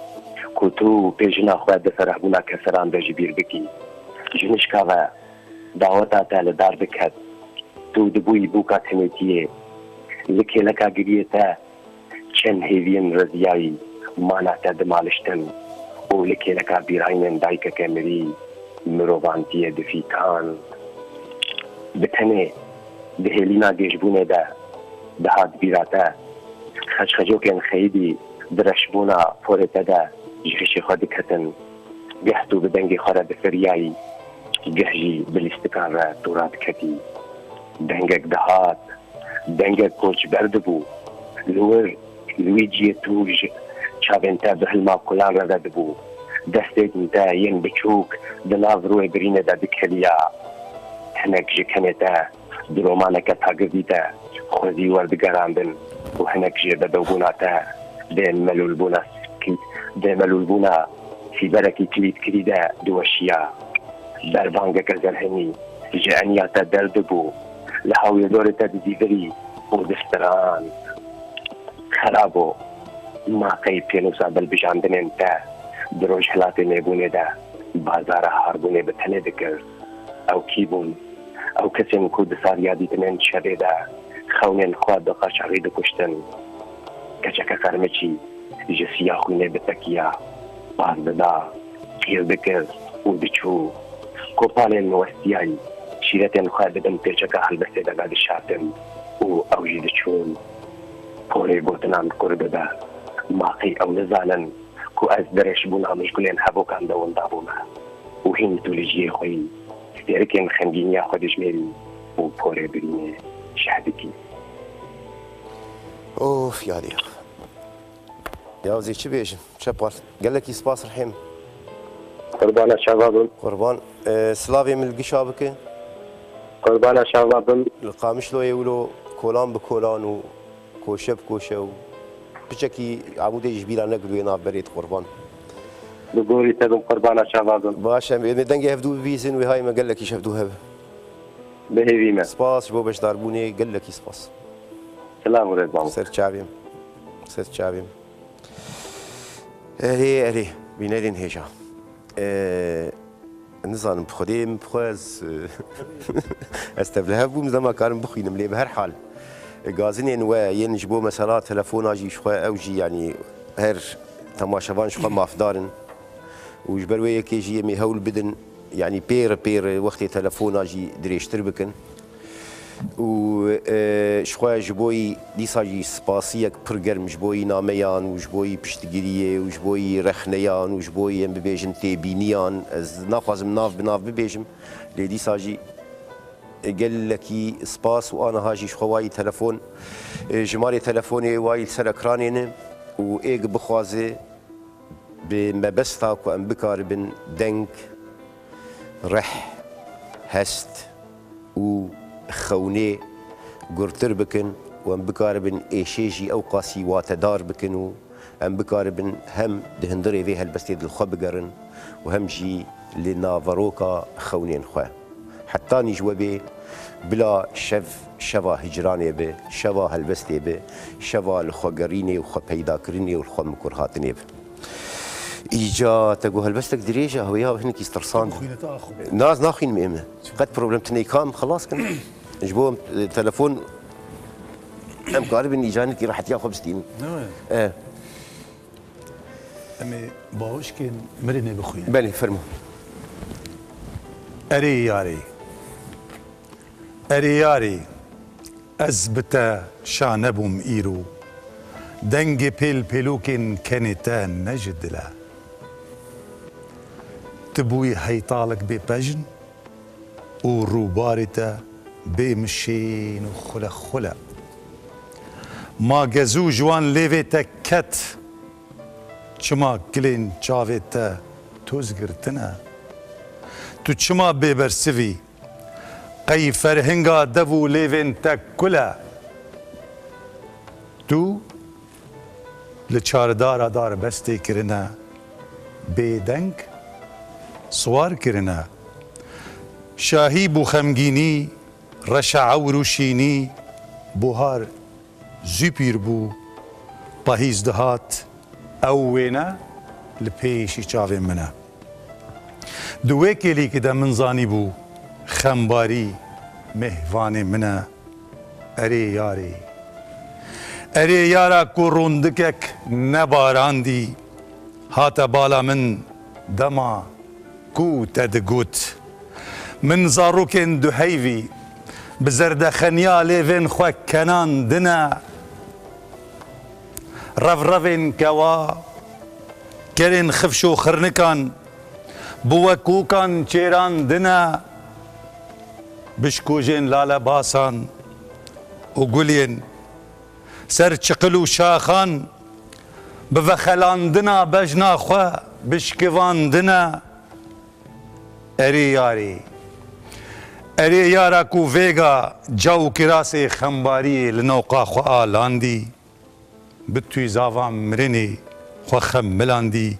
ku tu pê jina xwe di ferehbûna keseran de ji bîr bikî. Ji nişka ve daweta te li dar diket. Tu dibûyî bûka tenêtiyê. Li kêleka giriyê te çend hêviyên reziyayî mana te dimaliştin û li kêleka bîrayînên dayikeke mirî mirovantiyê difîkand. Bi tenê di hêlîna gêjbûnê de dihat bîra te, xecxecokên xeyidî di reşbûna porê te de ji hişê xwe diketin. Geh tu bi dengê xwe re difiriyayî, geh jî bi lîstikan re tu radiketî. Dengek dihat, dengek koçber dibû. Li wir, li wî cihê tu ji çavên te bi hilma kulan re vedibû. Destên te yên biçûk di nav rûyê birînê de dikeliya. Hinek ji kenê te di romaneke tagirdî de xwezî werdigerandin û hinek jê bedewbûna te dê melûlbûna, dê melûlbûna sîberekî kilîtkirî de diweşiya. Berbangeke zerhinî ji eniya te derdibû, li hawîrdorê te dizîvirî û distiran. Xerabo, ma qey pênûsa dilbijandinên te di rojhilatê mêbûnê de bazara harbûnê bi tenê dikir? Ew kî bûn? Ew kesên ku di sariya dîtinên şevê de xewnên xwe bi qaçaxî dikuştin. Keçeke qermiçî ji siya xwînê bitekiya, baz dida, qîr dikir û diçû. Kopalên westiyayî şîretên xwe di bin pêçeka helbestê de vedişartin û ew jî diçûn. Porê gotinan qur dibe. Ma qey ew nizanin ku ez di reşbûna mijgulên hebokan de winda bûme û hîn tu li cihê xwe yî, stêrikên xemgîniya xwe dijmêrî û porê birînê şeh dikî. Of yadî. Ya zê çi bêjim? Çepar. Gelekî spas Rihêm. Qurbana çava bim. Qurban. E, silavê min li gişa bike. Qurbana çava bim. Li Qamişloyê wilo kolan bi kolan û koşe bi koşe û piçekî Amûdê ji bîra nekir wê navberê di qurban. Bi gorî te bim, qurbana çava bim. Baş e, em ê dengê hevdû bibîzin, wê hayê me gelekî ji hevdû hebe. Bi hêvî me. Spas ji bo beşdarbûnê, gelekî spas. Silav û rêz bam. Ser çavê min. Ser çavê min. Erê, erê, bînerên hêja. Ee, nizanim, bi Xwedê min bi xwe ez, ez tevlihev bûm, ez dema karim bixwînim, lê bi her hal, e, gazinên we yên ji bo mesela telefona jî ji xwe ew jî, yanî her temaşevan ji xwe mafdar in û ji ber wê yekê jî em ê hewl bidin, yanî pêre pêre wextê telefona jî dirêjtir bikin. Û, e, ji xwe ji bo yî dîsa jî spasiyek pir germ ji bo yî nameyan û ji bo yî piştgiriyê û ji bo yî rexneyan û ji bo yî, em bibêjin, têbîniyan, ez naxwazim nav bi nav bibêjim, lê dîsa jî, e, gelekî spas û aniha jî ji xwe wayî telefon, e, jimarê telefonê wayî li ser ekranê ne û êk bixwaze, bi mebesta ku em bikaribin deng, rih, hest û xewnê gurtir bikin û em bikaribin êşê jî ew qasî watedar bikin û em bikaribin hem di hundirê vê helbestê de li xwe bigerin û hem jî li naveroka xewnên xwe. Hetanî ji we bê bila şev şeva hicranê be, şeva helbestê be, şeva li xwe gerînê û xwe peydakirinê û li xwe mikurhatinê be. Îca te got helbestek dirêj e, ew ya hinekî stresan. Xwîne te axwe. Naz naxwînim ême. Qet problem tine, kam xelas kin. Ji bo, e, telefon em karibin îca hinekî rehetiya xwe bistînin. Ne mi? E. Em ê bawişkên mirinê bixwînin. Belê, fermo. Erê yarê. Erê yarê. Ez bi te şa nebûm îro. Dengê pêl pêlokên kenê te ne ji dil e. Tu bûyî heytalek bê pejn û rûbarê te bê mişên û xule xule. Ma gezû ji wan lêvê te ket, çima kilên çavê te toz girtine? Tu çima bêbersivî? Qey ferhinga dev û lêvên te kul e? Tu li çardara darbestê kirine, bêdeng siwar kirine. Şahî bû xemgînî, reşa ewr û şînî, buhar zû pîr bû, pahîz dihat, ew wêne li pêşî çavên min e. Di wê kêlîkî de min zanîbû, xembarî mêhvanê min e. Erê yarê. Erê yara ku rondikek nebarandî, hate bala min dema ku te digot. Min zarokên duheyvî bi zerdexeniya lêvên xwe kenandine. Revrevên kewa, kerên xifş û xirnikan, bi wekokan çêrandine, bişkojên lalebasan û gulên ser çiqil û şaxan, bi vexelandina bejna xwe bişkivandine. Erê yarê. Erê yara ku vêga ca û kirasê xembariyê li noqa xwe alandî, bi tûyzava mirinê xwe xemilandî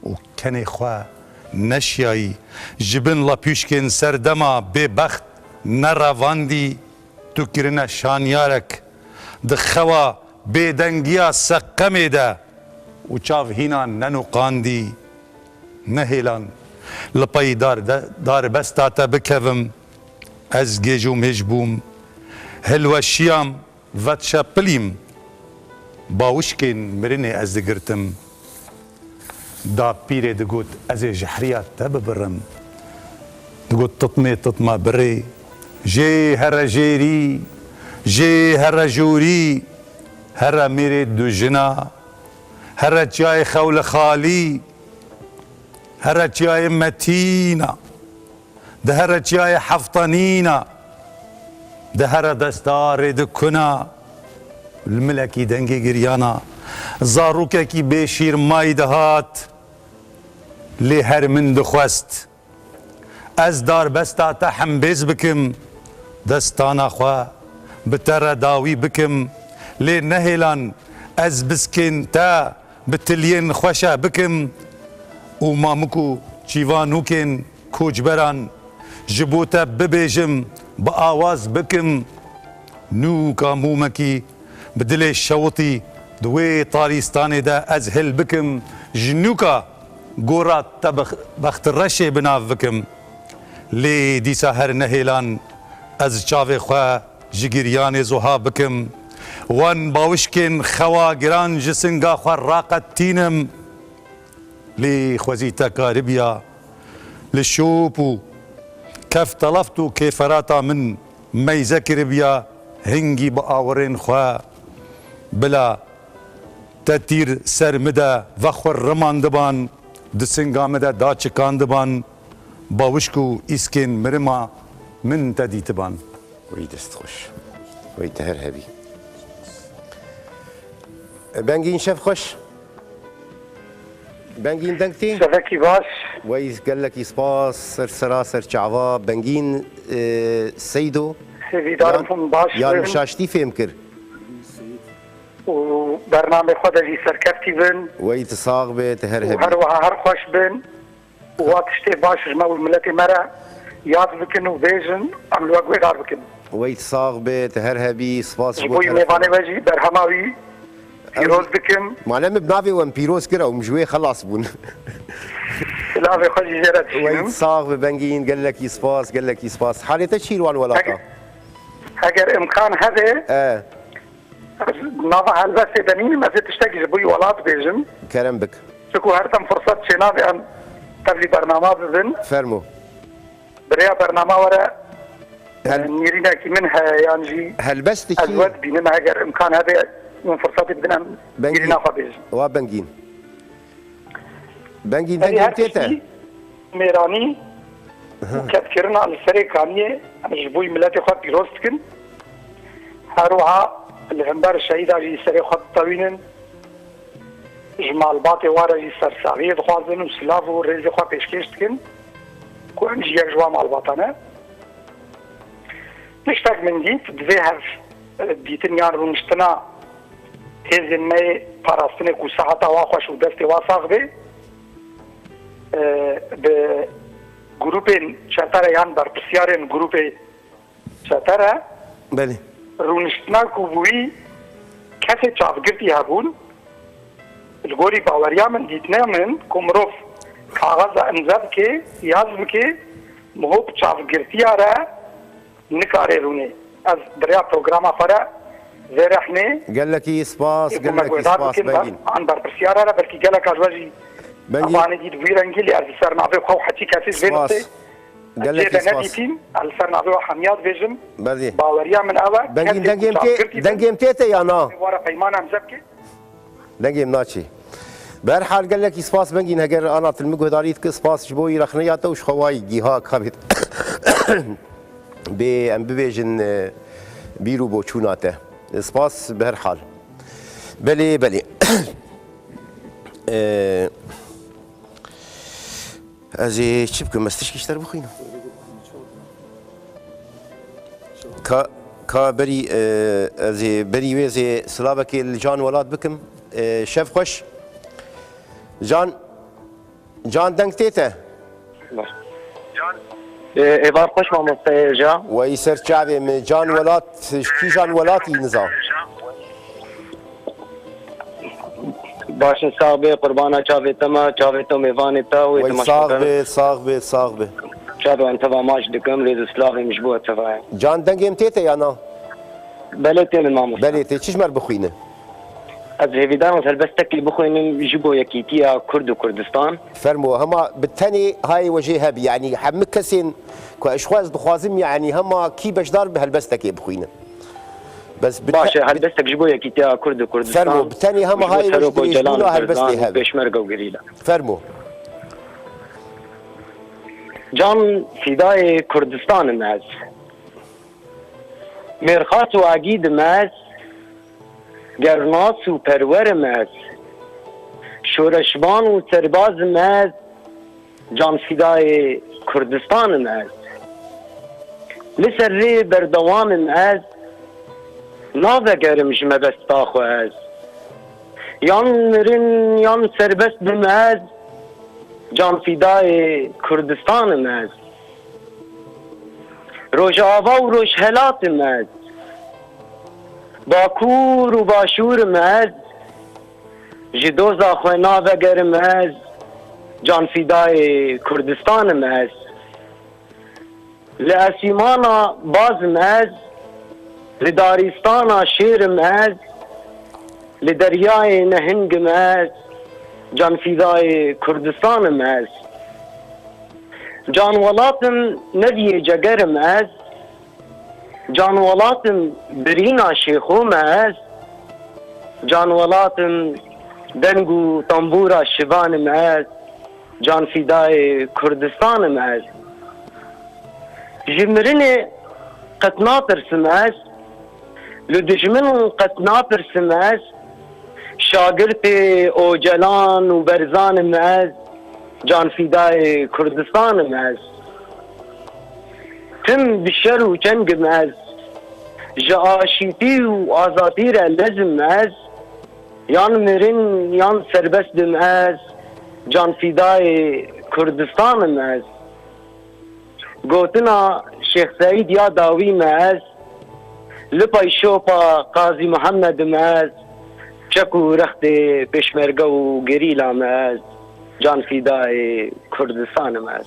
û kenê xwe neşiyayî, ji bin lapûşkên serdema bêbext nerevandî, tu kirine şanyarek di xewa bêdengiya seqemê de û çav hîna nenûqandî. Nehêlan li pey darde-, darbesta te bikevim, ez gêj û mêj bûm, hilweşiyam, vetşepilîm, bawişkên mirinê ez digirtim. Dapîrê digot, ez ê ji heriya te bibirim. Digot, titmê titma birê, jê here jêrî, jê here jûrî, here mêrê dujina, here çiyayê xewlixalî, here çiyayê metîna, di here çiyayê heftanîna, di here desta rêdikuna, li milekî dengê giryana, Zarokekî bê şîrmayî dihat, lê her min dixwest. Ez darbesta te hembêz bikim, destana xwe bi te re dawî bikim, lê nehêlan ez biskên te bi tiliyên xweşe bikim û mamik û çîvanûkên koçberan ji bo te bibêjim, bi awaz bikim. Nûka mûmekî bi dilê şewitî di wê tarîstanê de ez hil bikim, ji nûka gora te bex-, bextireşê bi nav bikim. Lê dîsa her nehêlan ez çavê xwe ji giryanê zuha bikim. Wan bawişkên xewa giran ji singa xwe raqetînim. Lê xwezî te karibiya li şop û kef teleft û kêferata min meyze kiribiya hingî bi awirên xwe. Bila te tîr ser mi de vexwe rimandiban, di singa mi de daçikandiban, bawişk û îskên mirima min te dîtiban. Wey dest xweş. Wey te her hebî. Bengîn şev xweş. Bengîn deng tê? Şevekî baş. Wey gelekî spas, ser sera, ser çava. Bengîn, e, Seydo. Hêvîdarim Yan, hûn baş yan bin. Şaştî fêm kir. Û bernamê xwe de jî serkeftî bin. Wey tu sax be, tu her Û hebî. Her wiha her xweş bin. Û wa tiştê baş ji me û miletê me re yad bikin û bêjin, em li we guhdar bikin. Wey sax be, tu her hebî, spas ji Ji bo bo te. Mêvanê we jî berhema wî Ew pîroz dikim. Male min bi navê we pîroz kir, ew min ji wê xelas bûn. Silavê xwe jî jê re Wey dişînim. Sax be Bengîn, gelekî spas, gelekî spas. Halê te çî wan welata? Eger, eger imkan hebe, E. Ez nava helbestê de nînim, ez ê tiştekî ji bo wî welat bêjim. Kerem bik. Çiku her dem firsat çênabe em tevlî bernama bibin. Fermo. Bi rêya bernama were, Hel- e, nêrînekî min heye yan jî Helbestekî ez we dibînim, eger imkan hebe min firsatê bidin em Bengîn. Nêrîna xwe bêjin. Wa Bengîn. Bengîn Belê dengê her tê te. Tiştî mêranî û ketkirina li serê kaniyê em ji bo miletê xwe pîroz dikin. Her wiha li hember şehîda jî serê xwe ditewînin. Ji malbatê wan re jî sersaxiyê dixwazin û silav û rêzê xwe pêşkêş dikin ku em jî yek ji wan malbatan e. Tiştek min dît, divê hev dîtin yan rûniştina hêzên me yê parastinê ku seheta wa xweş û destê wa sax bê, e, bi grûpên çetere yan berpirsiyarên grûpê çetere Belê. Rûniştina ku bi wî kesê çavgirtî hebûn, li gorî baweriya min, dîtina min ku mirov kaxeza imze bike, yaz bike, miho bi çavgirtiya re nikare rûnê. Ez bi rêya programa xwe re vê rehnê Gelekî spas, ê ku me gelekî guhdar spas, bikin, Bengîn. An berpirsiyara re, belkî gelek a ji we jî Bengîn. Evanê dî di vî rengî, lê ez li ser navê xwe û heçî kesî vê Spas. Nuqtê Gelekî cê de spas. Nedîtîn, ez li ser navê we hemiya dibêjim. Belê. Baweriya min ew e, Bengîn, kesê dengê ku min tê, çavgirtî bin, dengê min tê te ya na? Were peymana em zevkê. Dengê min naçê. Bi her hal gelekî spas Bengîn, heger ana tu li min guhdarî dikî, spas ji bo wî rexneya te û ji xwe wayî gîha kabê bê em bibêjin, e, bîr û boçûna te. Spas bi her hal. Belê, belê. E, Ez ê çi bikim? Ez tişkî ji te re bixwînim. Ka, ka berî, e, ez ê berî wê ez ê silavekê li Can Welat bikim. E, şev xweş. Can, Can deng tê te? Baş. E, êvar xweş mamoste Êja. Wey ser çavê min. Can Welat, ji kîjan welatî niza? Baş e, sax bê, qurbana çavê te me, çavê te û mêvanê te û Wey temaşevanê sax te. Bê, sax bê, sax bê. Çavê wan teva maç dikim, rêz û silavê min ji bo teva ye. Can dengê min tê te ya na? Belê tê min mamoste. Belê tê, çi ji me re bixwîne? Ez hêvîdar im ez helbestekê bixwînim ji bo yekîtiya Kurd û Kurdistan. Fermo, hema bi tenê hayê we jê hebî, yanî hemû kesên ku ji xwe ez dixwazim, yanî hema kî beşdar bi helbestekê bixwîne. Bes bi Baş e, te-, bi helbestek ji bo yekîtiya Kurd û Kurdistan. Fermo, bi tenê hema Ji bo hayê we ji Serok Ocalan dirêjbûna û helbestê Barzan û hebe. Pêşmerge û gerîla. Fermo. Can fîdayê Kurdistan im ez. Mêrxas û agî dim ez. Gernas û perwer im ez. Şoreşvan û serbaz im ez. Canfîdayê Kurdistan im ez. Li ser rê berdewam im ez. Navegerim ji mebesta xwe ez. Yan mirin yan serbest bim ez. Canfîdayê Kurdistan im ez. Rojava û Rojhelat im ez. Bakur û Başûr im ez. Ji doza xwe navegerim ez. Canfîdayê Kurdistan im ez. Li esîmana baz im ez. Li darîstana şêr im ez. Li deryayê nehing im ez. Canfîdayê Kurdistan im ez. Can welatim, neviyê ceger im ez. Can welatim, birîna şêxo me ez. Can welatim, deng û tambûra şivan im ez. Canfîdayê Kurdistan im ez. Ji mirinê qet napirsim ez. Li dijmin qet napirsim ez. Şagirtê Ocalan û Berzan im ez. Canfîdayê Kurdistan im ez. Tim bi şer û ceng im ez. Ji aşîtî û azadî re lez im ez. Yan mirin yan serbest bim ez. Canfîdayê Kurdistan im ez. Gotina Şêx Seîd ya dawî me ez. Li payşopa Qazî Mihemed me ez. Çek û rextê pêşmerge û gerîla me ez. Canfîdayê Kurdistan me ez.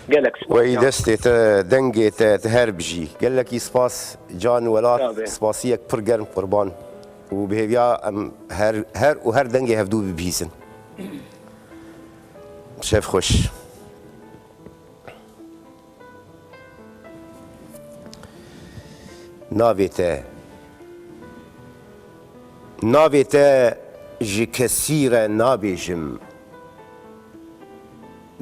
Gelek spas. Wey destê te, dengê te, tu her bijî. Gelekî spas Can Welat, Tabii. Spasiyek pir germ qurban. Û bi hêviya em her, her û her dengê hevdû bibihîzin. Şev xweş. Navê te. Navê te ji kesî re nabêjim.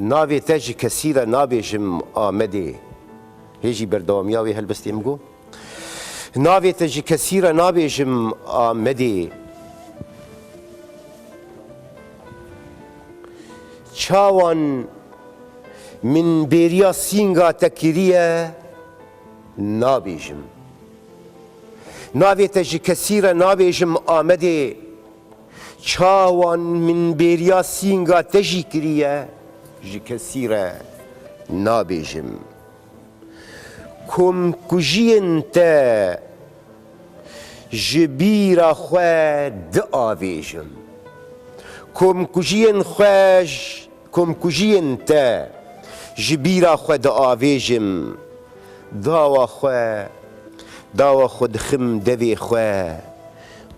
Navê te ji kesî re nabêjim Amedê. Hê jî berdewamiya wê helbestê min got. Navê te ji kesî re nabêjim Amedê. Çawan min bêriya sînga te kiriye, nabêjim. Navê te ji kesî re nabêjim Amedê. Çawan min bêriya sînga te jî kiriye, ji kesî re nabêjim. Komkujiyên te ji bîra xwe diavêjim. Komkujiyên xwe j-, komkujiyên te ji bîra xwe diavêjim. Dawa xwe, dawa xwe dixim devê xwe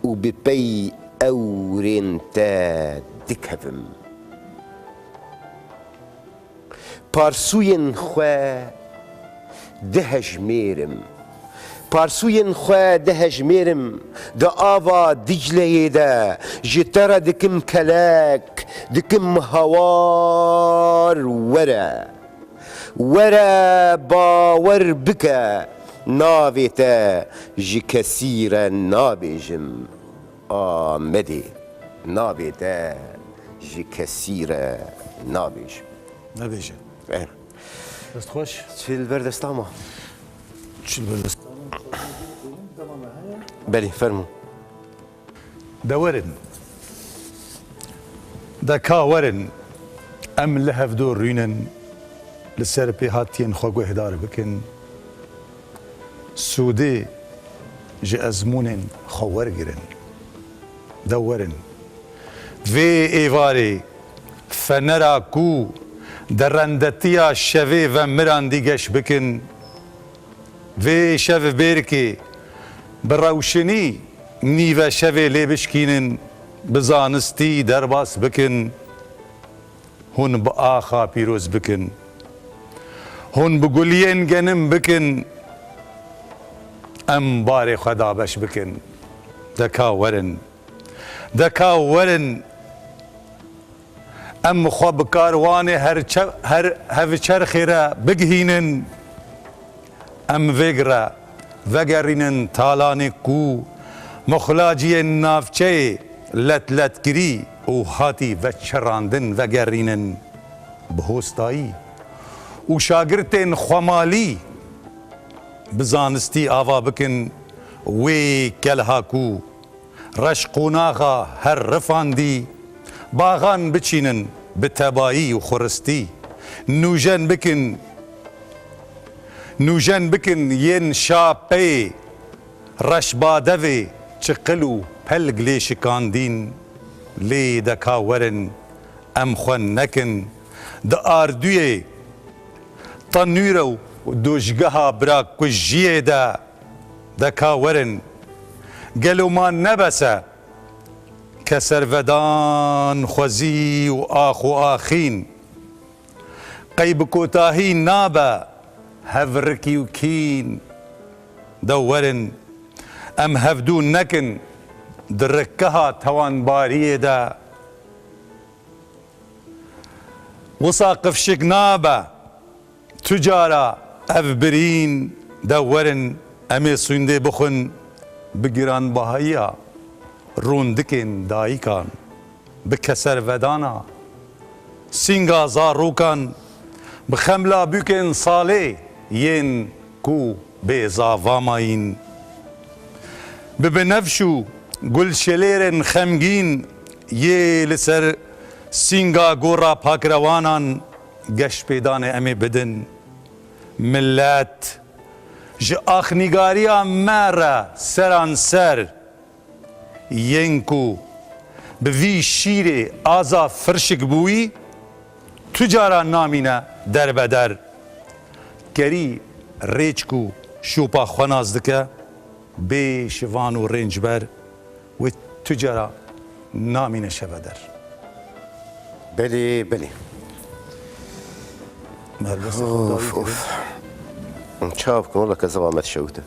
û bi pey ewrên te dikevim. Parsûyên xwe dihejmêrim. Parsûyên xwe dihejmêrim. Di ava Dicleyê de ji te re dikim kelek, dikim hawar were. Were bawer bike, navê te ji kesî re nabêjim. Amedê, navê te ji kesî re nabêjim. Nebêje. Eh. Dest xweş. Çi li ber desta ma? Çi li ber desta ma? Belê, fermû. De werin. De ka werin. Em li hevdû rûnin, li ser pêhatiyên xwe guhdar bikin. Sûdê ji ezmûnên xwe wergirin. De werin. Vê êvarê fenera ku derendetiya şevê ve mirandî geş bikin, vê şevbêrkê bi rewşinî nîve şevê lê bişkînin, bi zanistî derbas bikin. Hûn bi axa pîroz bikin. Hûn bi guliyên genim bikin. Em barê xwe dabeş bikin. De ka werin. De ka werin. Em xwe bi karwanê her çe-, her hevçerxê re bigihînin. Em vêg re vegerînin talanê ku Muxlaciyên navçeyê letletkirî û hatî veçirandin vegerînin bi hostayî û şagirtên xwemalî bi zanistî ava bikin wê kelha ku reş qonaxa her rifandî, baxan biçînin bi tebayî û xuristî, nûjen bikin, nûjen bikin yên şapeyê reşbadevê çiqil û pelg lê şikandîn, lê deka werin em xwe nekin di ardûyê tenûre û dojgeha birakujiyê de, deka werin. Gelo ma nebese keservedan, xwezî û ax û axîn? Qey bi kotahî nabe hevrikî û kîn? De werin em hevdû nekin di rikeha tewanbariyê de. Wisa qifşik nabe tu cara ev birîn? De werin em ê sûndê bixwin bi giranbahiya rûndikên dayikan, bi keservedana sînga zarokan, bi xemla bûkên salê yên ku bê zava mayîn. Bi binevş û gulşelêrên xemgîn yê li ser sînga gora pakrewanan geşpêdanê em ê bidin. Milet ji axnîgariya me re seranser yên ku bi vî şîrê aza firşik bûyî, tu cara namîne derbeder. Kerî rêç ku şopa xwe nas dike, bê şivan û rêncber, wê tu cara namîne şeveder. Belê, belê. Of, of. Çawa bikim, wela kezeba me dişewite.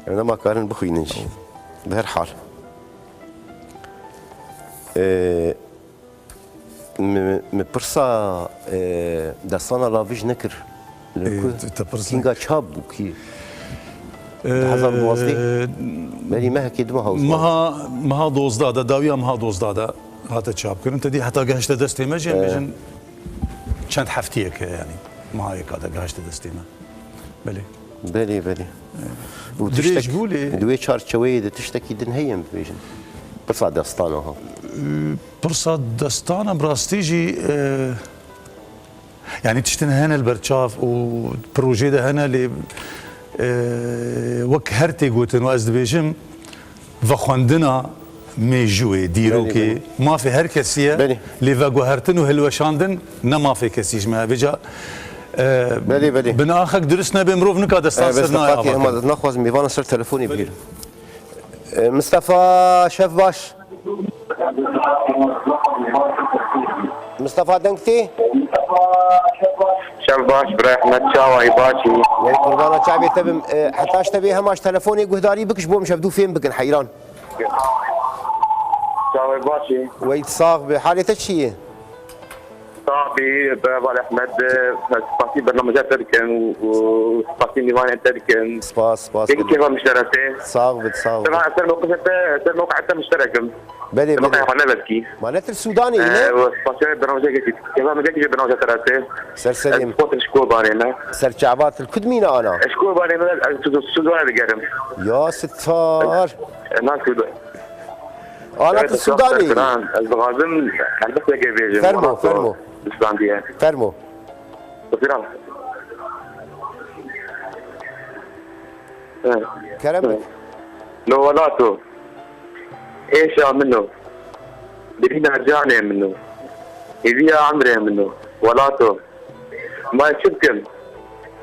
Em nema karin bixwînin jî. Bi her hal. Ee, mi, mi pirsa, ee, destana Lavij nekir. Li Ê, ku te, te pirsa Kînga çap bû kî? Ee, Hezar duwazdeh. Belî mehekê dima hewz. Meha, meha dozdeh de, dawiya meha dozdeh de hate çapkirin. Te dî heta gehişte destê me jî, em Ee. bêjin çend heftiyek e, yanî mehayeka de gehişte destê me. Belê. Belê, belê. Û dirêj tiştek bû lê. Di wê çarçeweyê de tiştekî din heye em bibêjin? Pirsa destana ha. Ee, pirsa destana bi rastî jî, ee, Yanî tiştin hene li ber çav û projê de hene lê, e, wek her tê gotin û ez dibêjim, vexwendina mêjûyê, dîrokê, Belê, belê. mafê her kesî ye. Belê. Lê veguhertin û hilweşandin ne mafê kesî ji me. Vêca, e, Belê, belê. binaxek durist nebe mirov nika destan E, ser Mistefa nayê tê hema avakir. Naxwazim mêvana ser telefonê bihêlim. E, Mistefa, şev baş. Mistefa, deng tê? Şev baş, birayê Ehmed, çawa yî, baş î? Wey qurbana çavê te bim. E, heta ji te bê hema ji telefonê guhdarî bikiş, bo em ji hevdû fêm bikin, heyran. Çawa yî, baş î? Wey sax be, halê te çi ye? Sax bî, birayê Ehmed, spasî bernameja te dikin û spasî mîvanên te dikin. Spas, spas. Yek kêfa mişterek e. Sax bit, sax bit. Ser, ser mewqifê te, ser mewqifê te mişterek im. Belê, Te belê. Mewqifê xwe nebeskî. Ma netir Sûdanê yî, ne? Ee, spasî bernameja te. Kêfa min gelkî ji bernameja te re tê. Ser serê min. Ez Kotir ji Kobanê me. Ser çavat li ku dimîne ana? Ez ji Kobanê me, ez Sû-, Sûdanê digerim. Ya sitar. Ez, ez, Ana tu Sûdanê yî. Kiran, ez dixwazim helbesteke bêjim. Fermo, fermo. Islandiye. Fermo. Kiran. Kerem bik. Lo welato. Êşa min o. Birîna canê min o. Hêviya emrê min o. Welato. Ma ez çi bikim?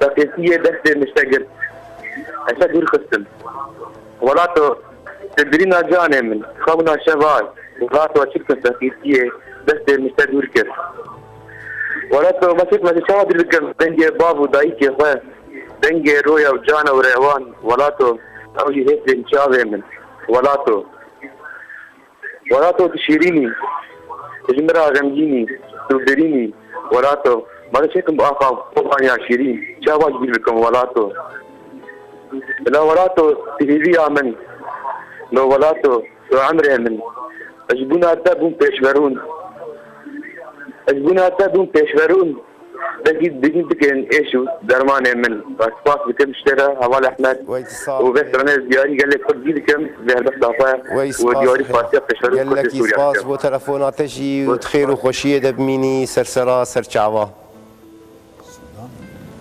Feqîrtiyê destê min ji te girt. Ez te dûr xistim. Welato, tu birîna canê min, xewna şeva, welato çi bikim, feqîrtiyê destê min ji te dûr kir. Welato, ma çi bikim, ez çawa dûr bikim dengê bav û dayikê xwe, dengê roya û cana û rewan, welato, ew jî hêsên çavê min, welato. Welato tu şîrîn î, tu ji min re xemgîn î, tu birîn î, welato. Ma ez çi bikim bi axa Kobaniya şîrîn, çawa ji bîr bikim welato. Bila welato tu hêviya min, Lo welato, lo emrê min. Ez ji bona te bûm pêşverûn. Ez ji bona te bûm pêşverûn. Belkî digîn dikin êş û dermanê min. Ez spas dikim ji te re, Heval Ehmed. Wey tu sax û vê bî. Stranê diyarî gelê Kurd dî dikim, vê helbesta xwe Wey û spas diyarî dikim. Partiya Pêşverû Kurdê Gelekî Sûriya spas dikim. Bo telefona te jî û Wey tu xêr û spas. Xweşiyê de bimînî, ser sera, ser çava.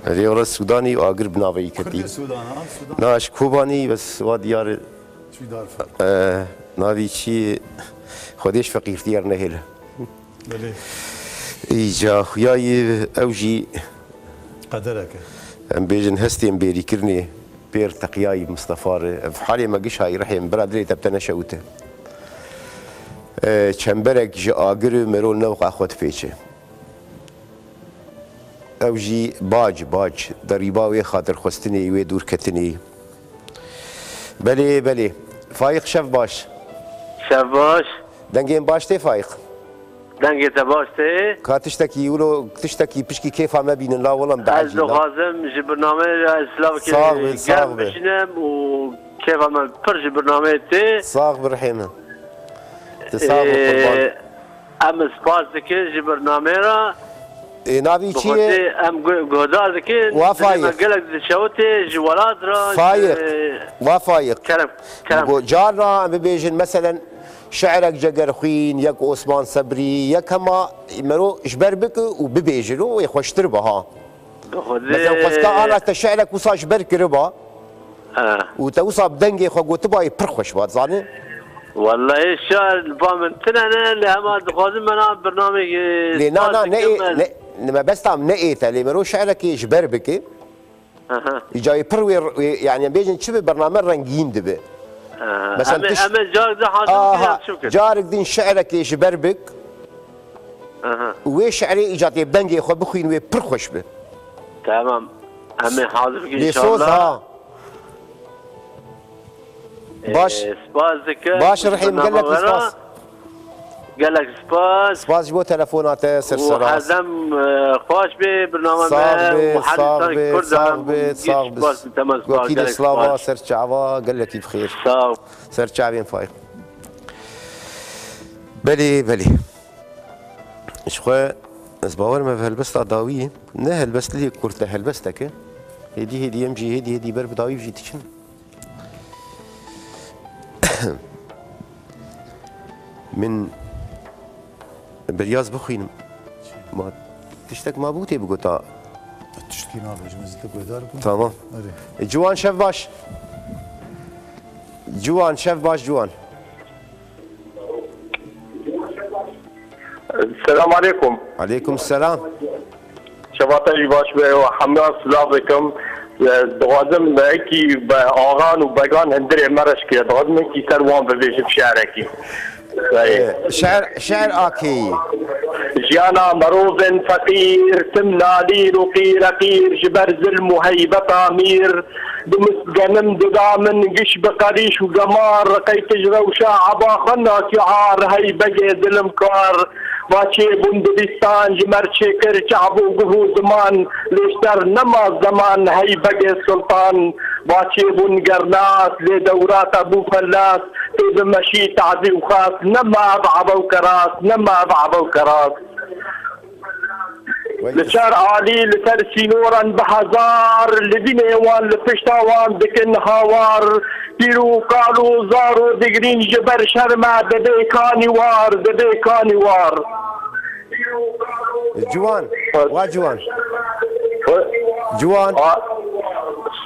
Rêwre Sûdanî û agir bi navê yî ketî. Kurdê Sûdan, ha? Sûdan. Na, ji Kobanî, bes wa diyar e. Çi dar fe? E, navî çi? Xwedê ji feqîrtî ernehêle. Belê. Îca xuyayî ew jî Qederek e. Em bêjin hestên bêrîkirinê pêr teqiyayî Mistefa re. Ev halê me giş hayî rihê min, bira dilê te bi te neşewite. E, çemberek ji agir û mero newqa xwe dipêçe. Ew jî bac, bac, derîba wê xatirxwestinê, wê dûrketinê. Belê, belê. Faiq, şev baş. Şev baş. Dengên baş tê, Faiq? Dengê te baş tê. Ka tiştekî wilo, tiştekî pişkî kêfa me bînin, la welam Ez beecî, la. Dixwazim ji birnameyê re ez silavekê Sax be, sax germ be. Bişînim û kêfa me pir ji birnameyê tê. Sax bi rihê min. Tu sax be, Ee, qurban. Em spas dikin ji birnameyê re. Ê, navî Bi çi ye? Xwedê em gu-, guhdar dikin. Wa Dilê me Fayîq. Gelek dişewitê ji welat re, Fayîq. Ji Wa Fayîq. Kerem, kerem. Go-, carna em bibêjin, meselen, şi'rek Cegerxwîn, yek Osman Sebrî, yek hema mero ji ber bike û bibêjin û wê xweştir be ha. Bi Xwedê. Mesela xwezka ana te şi'rek wisa ji ber kiriba. Ha. Û te wisa bi dengê xwe gotibayê pir xweş ba, dizanî? Wellahî şi'r ba min tune ne, lê hema dixwazim me na birnameyê Lê na, spas na, ne dikim ê, ben. Ne, ne mebesta min ne ê te, lê mero şi'rekê ji ber bike. Aha. Îca wê pir wê, wê, yani em bêjin çi bi bername rengîn dibe. Aha. Mesela Em ê, tiş-, em ê carek de hazir bikin, Aha, em çi bikin? Carek din şi'rekê ji ber bik. Aha. Û wê şi'rê îca tê bi dengê xwe bixwîn wê pir xweş bi. Tamam. Em ê hazir bikin Lê soz inşallah. Ha. Baş. Ee, spas dikim. Baş rihê min, gelekî spas. Gelek spas. Spas ji bo telefona te, ser seras. Herdem, e, xweş be, bername me. Sax be, sax be, sax be, sax be. Wekîlê slava, ser çava, gelekî bi xêr. Sağ ol. Ser çavên Fayîq. Belê, belê. Ji xwe ez bawer me bi helbesta dawî, ne helbest lê kurt e, helbestek e. Hêdî hêdî em jî hêdî hêdî ber bi dawî jî diçin. Min biryaz bixwînim. Ma tiştek ma bû tê bigota. Tiştkî nabêjim, ez te guhdar bûm. Tamam. Erê. E, Ciwan şev baş. Ciwan şev baş Ciwan. Selam aleykum. Aleykum selam. Şeva te jî baş be, we hemra silav dikim. Dixwazim wekî be axan û began hundirê me re şikire. Dixwazim wekî ser wan bibêjim şi'rekî. Ee, şi'r, şi'r akeyî. Jiyana mirovên feqîr, tim nalîr û qîreqîr ji ber zilm û heybeta mîr. Dimistgenim dida min giş bi qerîş û gemar, qey tu ji rewşa eba xwe nakî ar, hey begê zilimkar. Va çêbûn dibistan ji me r çêkir çav û guh û ziman, lê ji te r nema zeman, hey begê sultan. Va çêbûn gernas, lê dewra te bû felas, tê bi meşî tazî û xas, nema ev ebe û keras, nema ev ebe û keras. Li çar alî, li ser sînoran bi hezar, li dînê wan, li pişta wan dikin hawar. Pîr û kal û zar û digrîn ji ber şerme dibê kanî war, dibê kanî war. Ciwan, wa ciwan. Ciwan. A,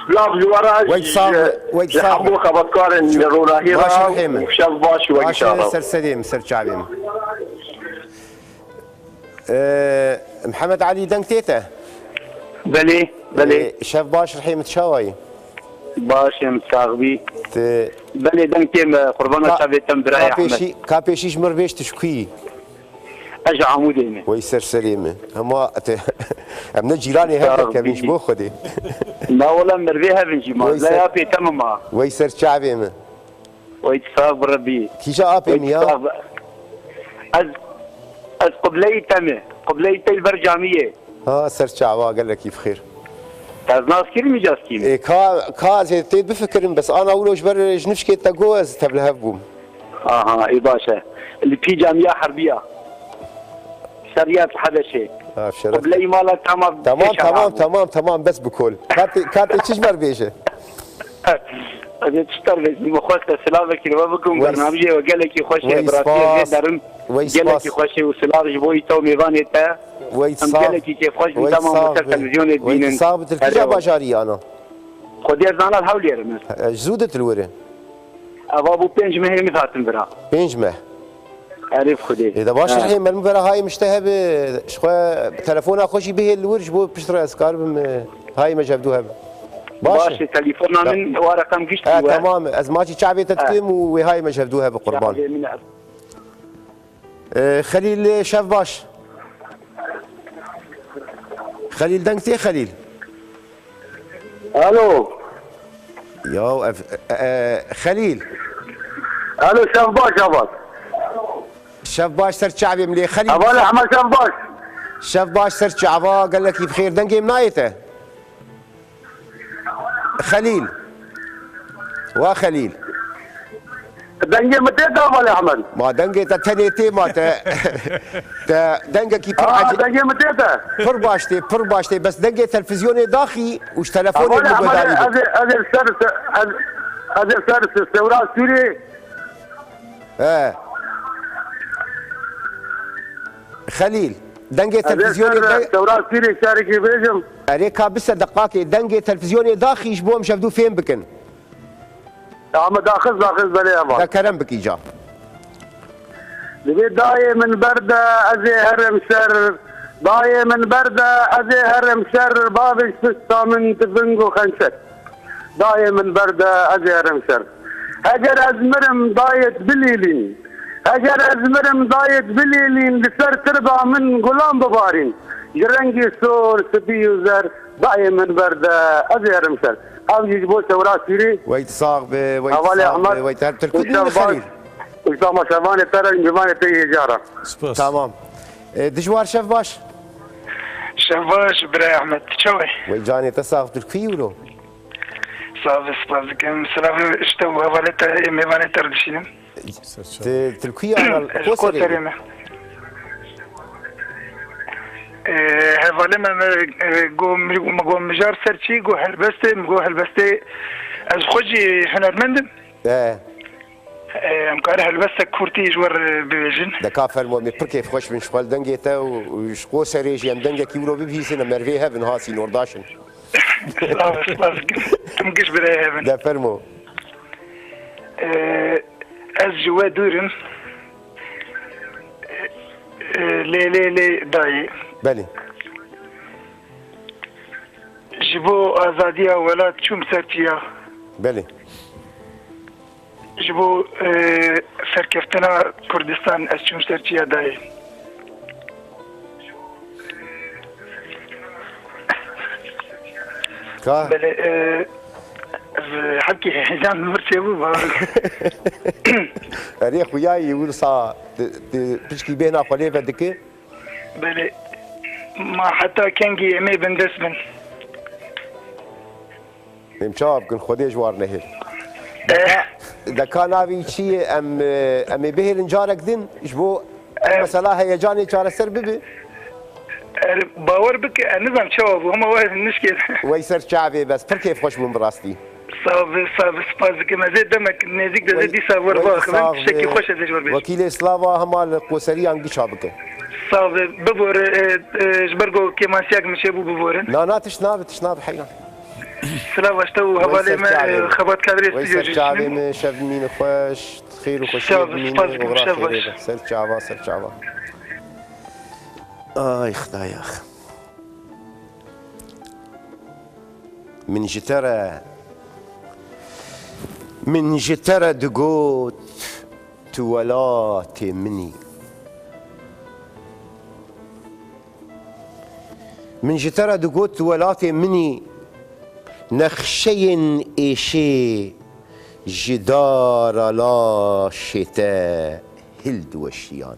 silav ji we re, Wek ji, sağ, wek ji sağ. Hemû xebatkarên ronahî re. Baş rihê min. Şev baş, wek Baş inşallah. Ser sedê min, ser çavê min. Ee, Mihemed Elî, deng tê te? Belê, belê. Ee, şev baş, rihê min, çawa yî? Baş im, sax bî. Te Belê, deng tê me, qurbana Ka-, çavê te im, birayê ka Ehmed. Pêşî, ka pêşî ji min re bêj, tu ji ku yî? Ez ji Amûdê me. Wey ser serê min. Hema te, em ne cîranê hev Sax kevin ji bî. Bo Xwedê. Na wela mervê hev in jî ma. Wey ser, Laya pê te me ma. Wey ser çavê min. Wey tu sax bi Rebî. Kîja apê Wey min tu ya? Sax bi. Ez, ez qibleyî te me. Qibleyî te li ber camiyê. Ha, ser çava, gelekî bi xêr. Ez nas kirim îca kî me? Ê, ka, ka ez ê tê bifikirim, bes ana wilo ji ber ji nifşkê te got ez tevlihev bûm. Aha, ê baş e. Li pî camiya herbiya. Ser ya Hebeşê. Ha, şeref. Qibleyê mala te ma Tamam, pêşa tamam, rabû. Tamam, tamam, bes bikol. Katê, katê çi ji me re bêje? Ez ê çi te re bêjim? Min xwest te silavekî li we bikim. Wey s-, Bernamijê we gelekî xweş e, wey bi rastî ez spas. Ê derim. Wey spas. Gelekî xweş e û silav ji bo î te û mêvanê te. Wey Em sax, gelekî kêfxweş bûn wey dema sax ser be. Televîzyonê Wey dibînin. Sax bi, tu li kîja bajarî ana? Xwedê ez zana li Hewlêr im ez. E, ji zû de tu li wir e? Eva bû pênc mehê min hatin vira. Pênc meh. Erê bi Xwedê. Ê, de baş e. He. Rihê me li min vera hayê min ji te hebe, ji xwe telefona xwe jî bihêl li wir, ji bo pişt re ez karibim, e, hayê me ji hevdû hebe. Baş e. Baş e, telefona min wa reqem gişt bû. He, tamam. Ez maçî çavê te dikim û wê hayê me ji hevdû hebe qurban. Çavê min e. Ee, Xelîl, şev baş. Xelîl, deng tê Xelîl? Alo. Ya ev, e, e, Xelîl. Alo, şev baş, heval. Şev baş ser çavê min lê Xelîl. Heval Ehmed, şev baş. Şev baş ser çava, gelekî bi xêr, dengê min nayê te? Xelîl. Wa Xelîl. Dengê min tê te, Heval Ehmed? Ma dengê te tenê tê ma te. Te dengekî pir Aa, ecêb. Dengê min tê te? Pir baş tê, pir baş tê. Bes dengê televîzyonê daxî û ji telefonê Heval Ehmed, guhdarî bike. Ez ê, ez ê ser, ez, ez ê ser, ser, Sewra Sûrê. He. Xelîl, dengê Ez ê televîzyonê ser de Sewra Sûrê şarekî bêjim. Erê ka bise deqakê, dengê televîzyonê daxî ji bo em ji hevdû fêm bikin. Ama daxis, daxis belê heval. De kerem bikî ca. Dibê dayê min berde ez ê herim ser, dayê min berde ez ê herim ser, bavê ji pişta min tifing û xençer. Dayê min berde ez ê herim ser. Heger ez mirim dayê bilîlîn. Heger ez mirim dayê bilîlîn, li ser tirba min gulan bibarîn. Ji rengê sor, spî û zer, dayê min berde ez ê herim ser. Ev jî ji bo Sewra Sûrî. Wey tu sax be, wey tu Hevalê sax Ehmed, be, wey tu her tirkû û dî şev baş. Xelîl. Û şev baş, şevanê te re, mêvanê te yê cara. Spas. Tamam. E, Dijwar, şev baş. Şev baş, birayê Ehmed. Tu çawa yî? Wey canê te sax, tu li ku yî wilo? Sax be, spas dikim. Silavê ji te û hevalê te ê mêvanê te re dişînim. Ser çav. Tu, tu li ku yî ana? Ez Qoserê Qoserê yî? Me. Ee, hevalê me, me, e, go, mi, mi go mijar ser çi, go helbestê, mi go helbestê. Ez xwe jî hunermend im. Ee. Ee, em kare helbestek kurtî ji we re bibêjin. De ka fermo, em ê pir kêfxweş bin ji xwe li dengê te û, û ji Qoserê jî em dengekî wilo bibihîzin, em mervê hev in, ha sînordaş in. Spas, spas. Em giş birayê hev in. De fermo. Ee, ez ji we dûr im. Ee, lê, lê, lê dayê. Belê. Ji bo azadiya welat çûm ser çiya. Belê. Ji bo, e, serkeftina Kurdistan ez çûm ser çiya dayê. Ka? Belê, e, ez hebkî heyecan min çêbû, bavê. Erê, xuyayî wisa di, di, pişkî bêhna xwe lê ve dike. Belê. Ma heta kengî em ê bindest bin? Em çawa bikin? Xwedê ji war nehêl. Eh. Deka, deka navê çi ye? Em, e, em ê bihêlin carek din ji bo ev Eh. mesela heyecanê çareser bibe. Er, bawer bike, ez nizam çawa bû, hema we nişkê. Wey ser çavê bes, pir kêfxweş bûm bi rastî. Sax be, sax be, spas dikim. Ez ê demek nêzîk de Wey, dîsa we re wey biaxivim. Tiştekî xweş ez ê ji we re bêjim. Wekîlê Slava hema li Qoseriyan giça bike. Sax be, bibore, e, e, ji ber ku kêmansiyak min çêbû bibore. Na, na, tişt nabe, tişt nabe, heyran. Silav ji te û hevalê me, e, Xebat Kadirê stûdyo jî dişînim. Wey ser çavê min, şev mîne xweş, xêr û xweşiyê bimîne, oxira xêrê be. Ser çava, ser çava. Ay, Xwedaya. Min ji te re, min ji te re digot, tu welatê min î. Min ji te re digot, tu welatê min î, nexşeyên êşê ji dara laşê te hildiweşiyan.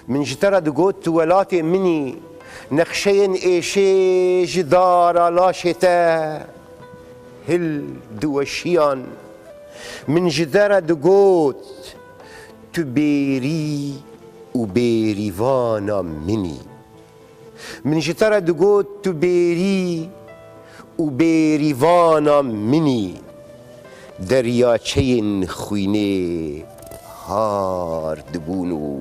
Min ji te re digot, tu welatê min î, Nexşeyên êşê ji dara laşê te hil diweşiyan. Min ji te re digot, tu bêrî û bêrîvana min î. Min ji te re digot, tu bêrî û bêrîvana min î. Deryaçeyên xwînê har dibûn û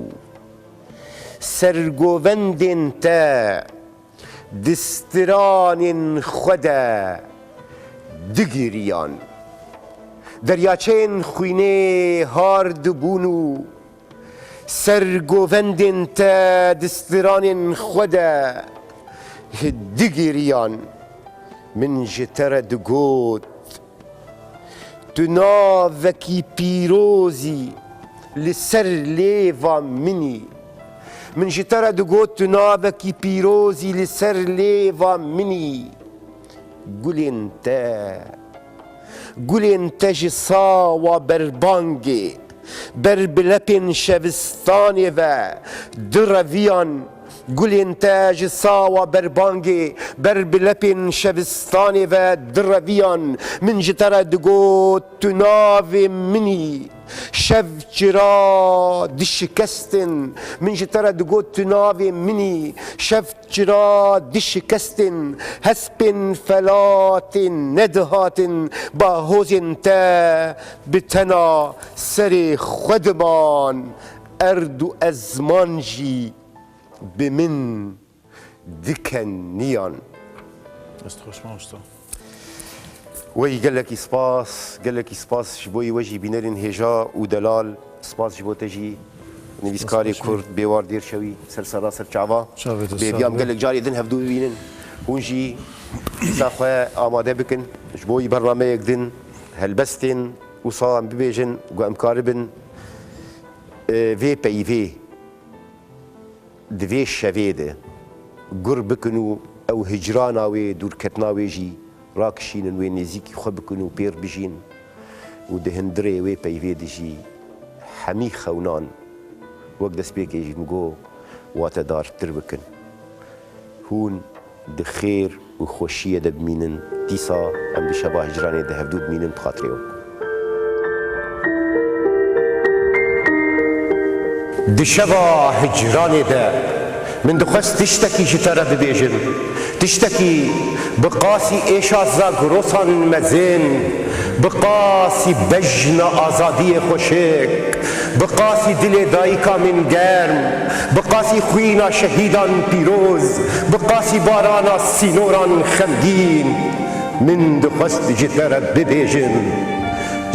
ser govendên te di stranên xwe de digiriyan. Deryaçeyên xwînê har dibûn û ser govendên te di stranên xwe de digiriyan. Min ji te re digot, tu navekî pîrozî li ser lêva min î. Min ji te re digot, tu navekî pîrozî li ser lêva min î. Gulên te, gulên te ji sawa berbangê ber bi lepên şevistanê ve direviyan. Gulên te ji sawa berbangê ber bi lepên şevistanê ve direviyan. Min ji te re digot, tu navê min î. Şev çira dişikestin. Min ji te re digot, tu navê min î. Şev çira dişikestin. Hespên felatê nedihatin. Bahozên te bi tena serê xwe diman. Erd û ezman jî bi min dikeniyan. Dest xweş mamosta. Wey gelekî spas, gelekî spas ji bo we jî bînerên hêja û delal. Spas ji bo te jî, nivîskarê Spas kurd, Bêwar Dêrşewî, ser sera ser çava. Çavê te Bêviyam sağ be. Gelek carê din hevdû bibînin. Hûn jî dîsa xwe amade bikin. Ji bo wî bernameyek din helbestên wisa em bibêjin, ku em karibin, e, vê peyvê di vê şevê de gur bikin û ew hicrana wê, dûrketina wê jî rakişînin, wê nêzîkî xwe bikin û pêr bijîn û di hundirê wê peyvê de jî hemî xewnan wek destpêkê jî min got, watedartir bikin. Hûn di xêr û xweşiyê de bimînin. Dîsa em di şeva hicranê de hevdû dimînin bi xatirê we. Di şeva hicranê de min dixwest tiştekî ji te re bibêjim. Tiştekî bi qasî êşa zagrosan mezin, bi qasî bejna azadiyê xweşik, bi qasî dilê dayika min germ, bi qasî xwîna şehîdan pîroz, bi qasî barana sînoran xemgîn, min dixwest ji te re bibêjim,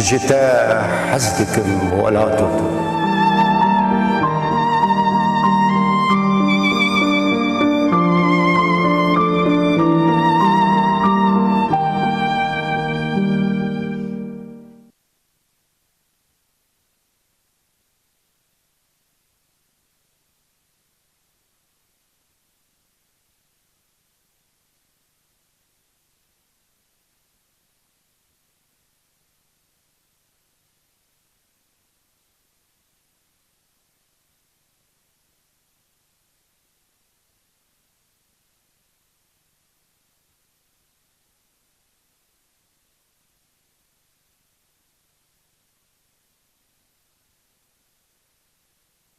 ji te hez dikim welato.